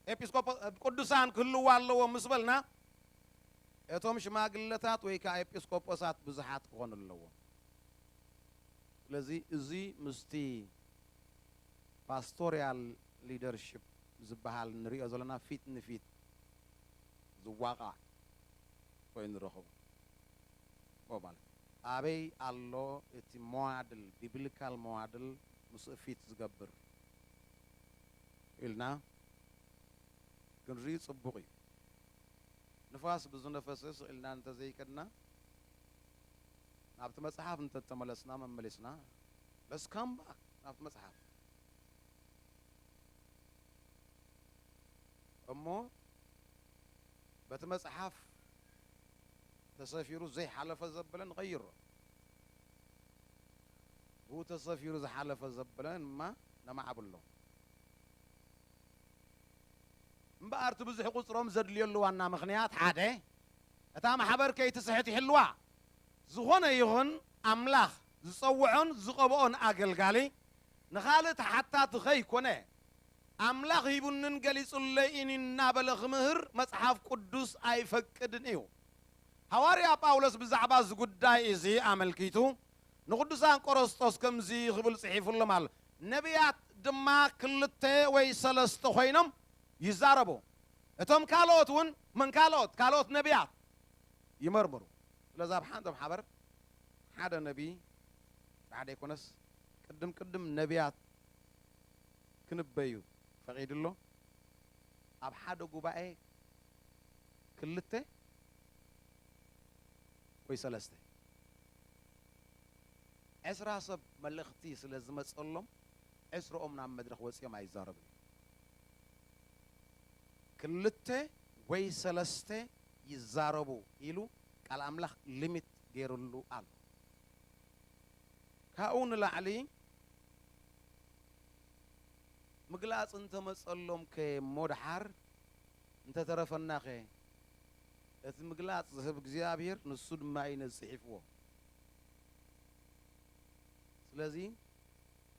ኤጲስቆጶ-፣ ቅዱሳን ክህልዋ ኣለዎም ምስ በልና እቶም ሽማግለታት ወይ ከዓ ኤጲስቆጶሳት ብዙሓት ክኾኑ ኣለዎም። ስለዚ እዚ ምስቲ ፓስቶሪያል ሊደርሺፕ ዝበሃል ንሪኦ ዘለና ፊት ንፊት ዝዋቃዕ ኮይኑ ንረኽቦ። ኦ ማለት ኣበይ ኣሎ እቲ ሞዋድል፣ ቢብሊካል ሞዋድል ምስኡ ፊት ዝገብር ኢልና ክንርኢ ጽቡቕ እዩ። ንፋስ ብዝነፈሰ ስቕ ኢልና እንተዘይከድና፣ ናብቲ መጽሓፍ እንተተመለስና፣ መመሊስና፣ let's come back ናብቲ መጽሓፍ። እሞ በቲ መጽሓፍ ተሰፊሩ ዘይሓለፈ ዘበለ ንቐይሮ። ብኡ ተሰፊሩ ዝሓለፈ ዘበለ ድማ ነማዕብሎ። እምበኣር እቲ ብዙሕ ቁጽሮም ዘድልየሉ ዋና ምኽንያት ሓደ፣ እታ ማሕበር ከይትስሕት ይሕልዋ። ዝኾነ ይኹን ኣምላኽ ዝጸውዖን ዝቐብኦን ኣገልጋሊ ንኻልእ ተሓታቲ ከይኮነ፣ ኣምላኽ ሂቡንን ገሊጹለይን እናበለ ክምህር መጽሓፍ ቅዱስ ኣይፈቅድን እዩ። ሃዋርያ ጳውሎስ ብዛዕባ እዚ ጉዳይ እዚ ኣመልኪቱ ንቅዱሳን ቆሮስጦስ ከምዚ ክብል ጽሒፉሎም ኣሎ። ነቢያት ድማ ክልተ ወይ ሰለስተ ኮይኖም ይዛረቡ። እቶም ካልኦት እውን፣ መን ካልኦት? ካልኦት ነቢያት ይመርምሩ። ስለዚ ኣብ ሓንቶም ሓበር ሓደ ነቢይ ጥራሕ ዘይኮነስ ቅድም ቅድም ነቢያት ክንበዩ ፈቒዱ ኣሎ። ኣብ ሓደ ጉባኤ ክልተ ወይ ሰለስተ፣ ዕስራ ሰብ መልእኽቲ ስለ ዝመጸሎም፣ ዕስራኦም ናብ መድረኽ ወጺኦም ኣይዛረቡን እዮም። ክልተ ወይ ሰለስተ ይዛረቡ ኢሉ ቃል ኣምላኽ ሊሚት ገይሩሉ ኣሎ። ካብኡ ንላዕሊ ምግላጽ እንተመጸሎም ከ እሞ ደሓር እንተተረፈና ከ? እቲ ምግላጽ ዝህብ እግዚኣብሔር ንሱ ድማ እዩ ነዚ ጽሒፍዎ። ስለዚ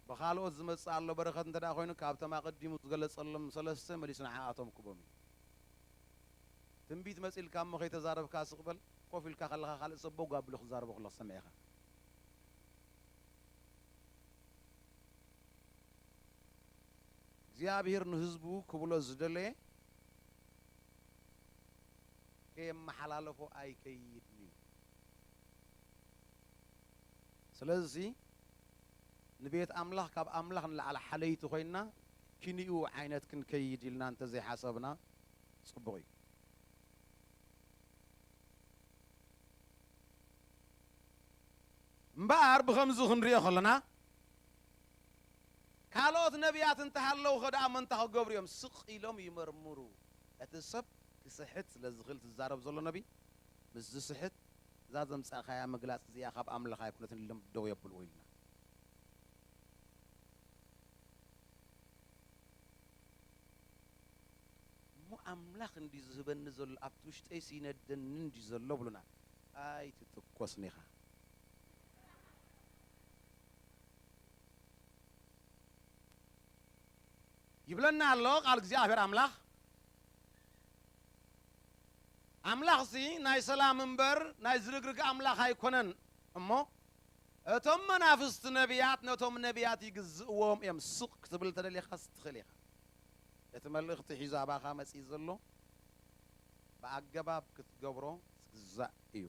ብኻልኦት ዝመጽእ ኣሎ በረኸት እንተ ደኣ ኮይኑ፣ ካብቶም ኣቐዲሙ ዝገለጸሎም ሰለስተ መሊሱ ንዓኣቶም ክቦም እዩ። ትንቢት መጺልካ እሞ ከይተዛረብካ ስቕ በል። ኮፍ ኢልካ ከለኻ ካልእ ሰብ በጉ ኣቢሉ ክዛረቦ ከሎ ክሰምዕ ኢኻ። እግዚኣብሔር ንህዝቡ ክብሎ ዝደለየ ከየመሓላለፎ ኣይከይድን እዩ። ስለዚ ንቤት ኣምላኽ ካብ ኣምላኽ ንላዕሊ ሓለይቲ ኮይና ኪንኡ ዓይነት ክንከይድ ኢልና እንተዘይሓሰብና ጽቡቕ እዩ። እምበኣር ብኸምዚ ክንሪኦ ከለና ካልኦት ነቢያት እንተሃለዉ ኸ ደኣ ምንታ ክገብሩ እዮም? ስቕ ኢሎም ይመርምሩ። እቲ ሰብ ክስሕት ስለ ዝኽእል ዝዛረብ ዘሎ ነቢ ምስ ዝስሕት እዛ ዘምጻእካያ ምግላጽ እዚኣ ካብ ኣምላኽ ኣይኮነትን ኢሎም ደው የብልዎ ኢልና። እሞ ኣምላኽ እንዲ ዝህበኒ ዘሎ ኣብቲ ውሽጠይስ ይነደኒ እንዲ ዘሎ ብሉና። ኣይትትኮስን ኢኻ። ይብለና ኣሎ ቃል እግዚኣብሔር ኣምላኽ። ኣምላኽሲ ናይ ሰላም እምበር ናይ ዝርግርግ ኣምላኽ ኣይኮነን እሞ፣ እቶም መናፍስቲ ነቢያት ነቶም ነቢያት ይግዝእዎም እዮም። ስቕ ክትብል ተደሊኻስ ትኽእል ኢኻ። እቲ መልእኽቲ ሒዙ ኣባኻ መጺኡ ዘሎ ብኣገባብ ክትገብሮ ዝግዛእ እዩ።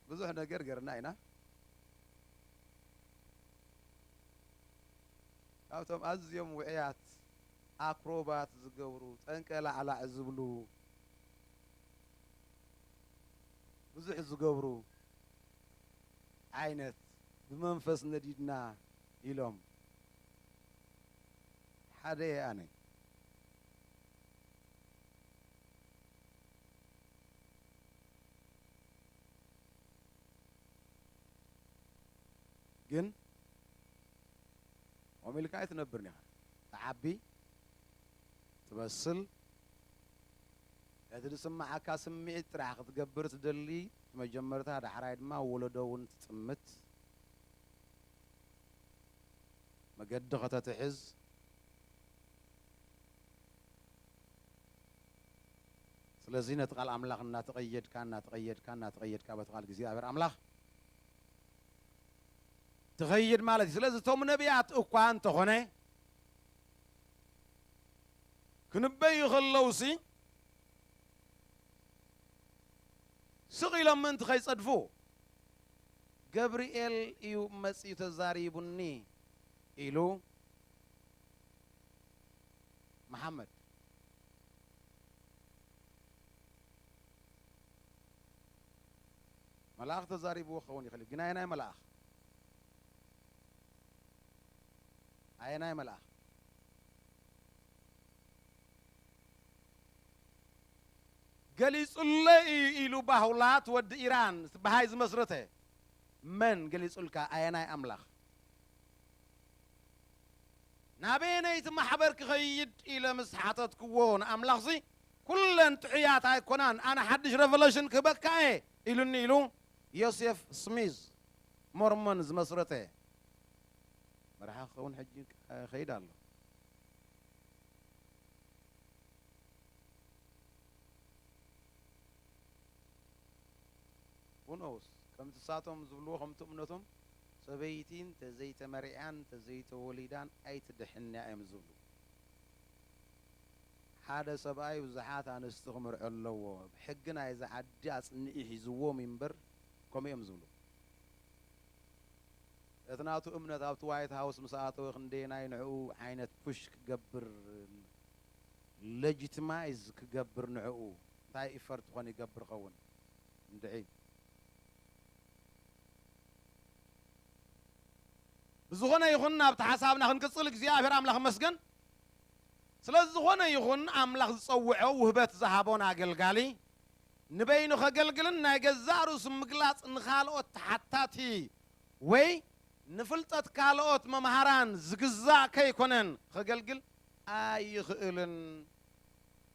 ብዙሕ ነገር ገርና ኢና። ካብቶም ኣዝዮም ውዕያት ኣክሮባት ዝገብሩ፣ ጠንቀላዕላዕ ዝብሉ፣ ብዙሕ ዝገብሩ ዓይነት ብመንፈስ ነዲድና ኢሎም ሓደ እየ ኣነ። ግን ከምኡ ኢልካ ኣይትነብርን ኢኻ። ትዓቢ፣ ትበስል፣ ነቲ ዝስምዓካ ስምዒት ጥራሕ ክትገብር ትደሊ፣ መጀመርታ፣ ዳሕራይ ድማ ወለዶ እውን ትጥምት፣ መገዲ ከተትሕዝ። ስለዚ ነቲ ቃል ኣምላኽ እናተቐየድካ፣ እናተቐየድካ፣ እናተቐየድካ በቲ ቃል እግዚኣብሔር ኣምላኽ ትኸይድ ማለት እዩ። ስለዚ እቶም ነቢያት እኳ እንተኾነ ክንበዩ ከለውሲ ስቕ ኢሎም ምእንቲ ከይጸድፉ፣ ገብርኤል እዩ መጺኡ ተዛሪቡኒ ኢሉ መሓመድ። መልኣኽ ተዛሪብዎ ክኸውን ይኽእል እዩ፣ ግን ኣየናይ መልኣኽ? ኣየናይ መልኣኽ? ገሊጹለይ እዩ ኢሉ ባሁላት ወዲ ኢራን በሃይ ዝመስረተ መን ገሊጹልካ? ኣየናይ ኣምላኽ? ናበየነይቲ ማሕበር ክኸይድ ኢለ ምስ ሓተትክዎ ንኣምላኽሲ፣ ኩለን ጥዑያት ኣይኮናን፣ ኣነ ሓድሽ ሬቨሌሽን ክህበካ እየ ኢሉኒ ኢሉ ዮሴፍ ስሚዝ ሞርሞን ዝመስረተ መርሓ ክኸውን ሕጂ ከይድ ኣሎ። Who knows? ከምቲ ሳቶም ዝብልዎ፣ ከምቲ እምነቶም፣ ሰበይቲ እንተዘይተመርዕያን እንተዘይተወሊዳን ኣይትድሕንያ እዮም ዝብሉ። ሓደ ሰብኣይ ብዙሓት ኣንስቲ ክምርዖ ኣለዎ። ሕጊ ናይዚ ዓዲ ኣጽኒዑ ሒዝዎም እምበር ከምኡ እዮም ዝብሉ። እቲ ናቱ እምነት ኣብቲ ዋይት ሃውስ ምስ ኣተወ ክንደየናይ ንዕኡ ዓይነት ፑሽ ክገብር፣ ሌጂቲማይዝ ክገብር ንዕኡ እንታይ ኢፈርት ኮን ይገብር ኸውን? እንድዒ። ብዝኾነ ይኹን ናብቲ ሓሳብና ክንቅጽል እግዚኣብሔር ኣምላኽ ይመስገን። ስለ ዝኾነ ይኹን ኣምላኽ ዝጸውዖ ውህበት ዝሃቦን ኣገልጋሊ ንበይኑ ከገልግልን ናይ ገዛእ ርእሱ ምግላጽ ንኻልኦት ተሓታቲ ወይ ንፍልጠት ካልኦት መምሃራን ዝግዛእ ከይኮነን ከገልግል ኣይኽእልን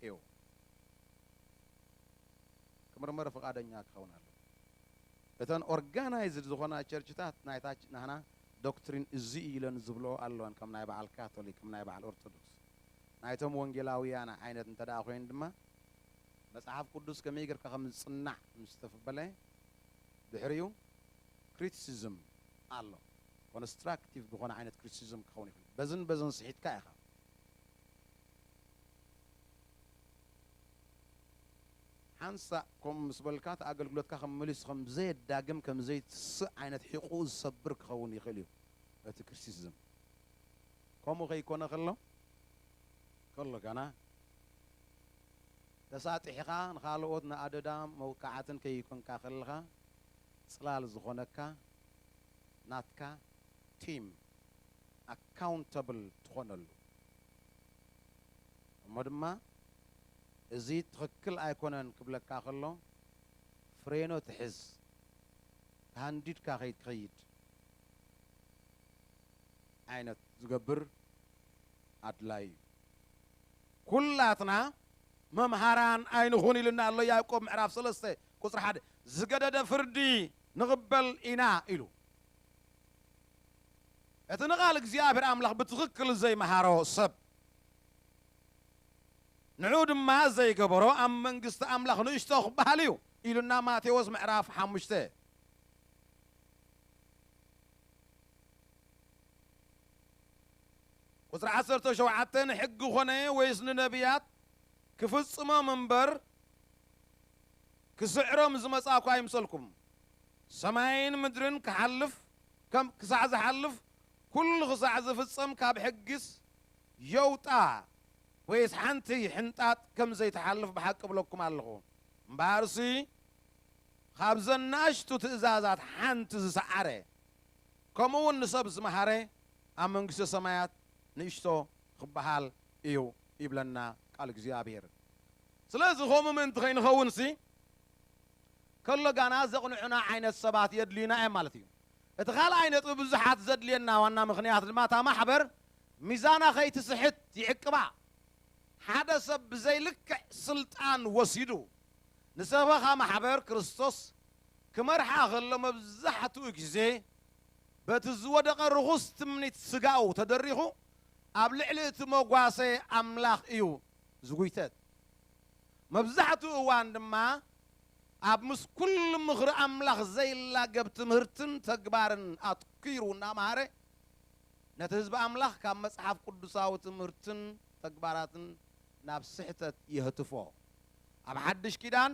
እዩ። ክምርመር ፍቓደኛ ክኸውን ኣለዎ። እተን ኦርጋናይዝድ ዝኾና ቸርችታት ናይታ ናህና ዶክትሪን እዚ እዩ ኢለን ዝብልኦ ኣለወን፣ ከም ናይ በዓል ካቶሊክ፣ ከም ናይ በዓል ኦርቶዶክስ። ናይቶም ወንጌላውያን ዓይነት እንተ ደኣ ኮይኑ ድማ መጽሓፍ ቅዱስ ከመይ ጌርካ ከም ዝጽናዕ ምስ ተፈበለ ድሕሪኡ ክሪቲሲዝም ኣሎ። ኮንስትራክቲቭ ዝኾነ ዓይነት ክሪቲሲዝም ክኸውን ይኽእል። በዝን በዝን ስሒትካ ኢኻ። ሓንሳእ ከምኡ ምስ በልካ እቲ ኣገልግሎትካ ከም መሊሱ ከም ዘየዳግም ከም ዘይትስእ ዓይነት ሒቑኡ ዝሰብር ክኸውን ይኽእል እዩ እቲ ክሪቲሲዝም። ከምኡ ከይኮነ ከሎ ከሎ ገና ተሳጢሕኻ ንኻልኦት ንኣደዳ መውቃዕትን ከይኮንካ ከለኻ ጽላል ዝኾነካ ናትካ ቲም ኣካውንተብል ትኾነሉ እሞ ድማ እዚ ትኽክል ኣይኮነን ክብለካ ከሎ ፍሬኖ ትሕዝ ተሃንዲድካ ከይትኸይድ ዓይነት ዝገብር ኣድላይ እዩ። ኩላትና መምሃራን ኣይንኹን ኢልና ኣሎ ያዕቆብ ምዕራፍ ሰለስተ ቁጽሪ ሓደ። ዝገደደ ፍርዲ ንቕበል ኢና ኢሉ። እቲ ንቓል እግዚኣብሔር ኣምላኽ ብትኽክል ዘይመሃሮ ሰብ ንዑ ድማ ዘይገበሮ ኣብ መንግስቲ ኣምላኽ ንእሽቶ ክበሃል እዩ ኢሉና ማቴዎስ ምዕራፍ ሓሙሽተ። ቁጽሪ ዓሰርተ ሸውዓተ፣ ንሕጊ ኾነ ወይስ ንነቢያት ክፍጽሞም እምበር ክስዕሮም ዝመጻእኩ ኣይምሰልኩም። ሰማይን ምድርን ክሓልፍ ከም ክሳዕ ዝሓልፍ ኩሉ ክሳዕ ዝፍጸም ካብ ሕጊስ የውጣ ወይስ ሓንቲ ሕንጣጥ ከም ዘይትሓልፍ ብሓቂ እብለኩም ኣለኹ። እምበኣርሲ ካብ ዘናእሽቱ ትእዛዛት ሓንቲ ዝሰዓረ ከምኡ እውን ንሰብ ዝመሃረ ኣብ መንግስተ ሰማያት ንእሽቶ ክበሃል እዩ ይብለና ቃል እግዚኣብሔር። ስለዚ ከምኡ ምእንቲ ከይንኸውንሲ ከሎ ጋና ዘቕንዑና ዓይነት ሰባት የድልዩና እዮም ማለት እዩ። እቲ ካልኣይ ነጥቢ ብዙሓት ዘድልየና ዋና ምኽንያት ድማ እታ ማሕበር ሚዛና ከይትስሕት ይዕቅባ። ሓደ ሰብ ብዘይልክዕ ስልጣን ወሲዱ ንሰበኻ ማሕበር ክርስቶስ ክመርሓ ከሎ መብዛሕትኡ ግዜ በቲ ዝወደቐ ርኹስ ትምኒት ስጋኡ ተደሪኹ ኣብ ልዕሊ እቲ መጓሰ ኣምላኽ እዩ ዝጉይተት። መብዛሕትኡ እዋን ድማ ኣብ ምስ ኩሉ ምኽሪ ኣምላኽ ዘይላገብ ትምህርትን ተግባርን ኣትኲሩ እናምሃረ ነቲ ህዝቢ ኣምላኽ ካብ መጽሓፍ ቅዱሳዊ ትምህርትን ተግባራትን ናብ ስሕተት የህትፎ። ኣብ ሓድሽ ኪዳን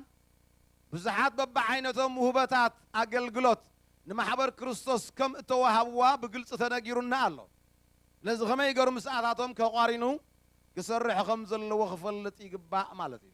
ብዙሓት በብዓይነቶም ውህበታት ኣገልግሎት ንማሕበር ክርስቶስ ከም እተዋሃብዋ ብግልጺ ተነጊሩና ኣሎ። ስለዚ ከመይ ገሩ ምስኣታቶም ከቋሪኑ ክሰርሕ ከም ዘለዎ ክፈልጥ ይግባእ ማለት እዩ።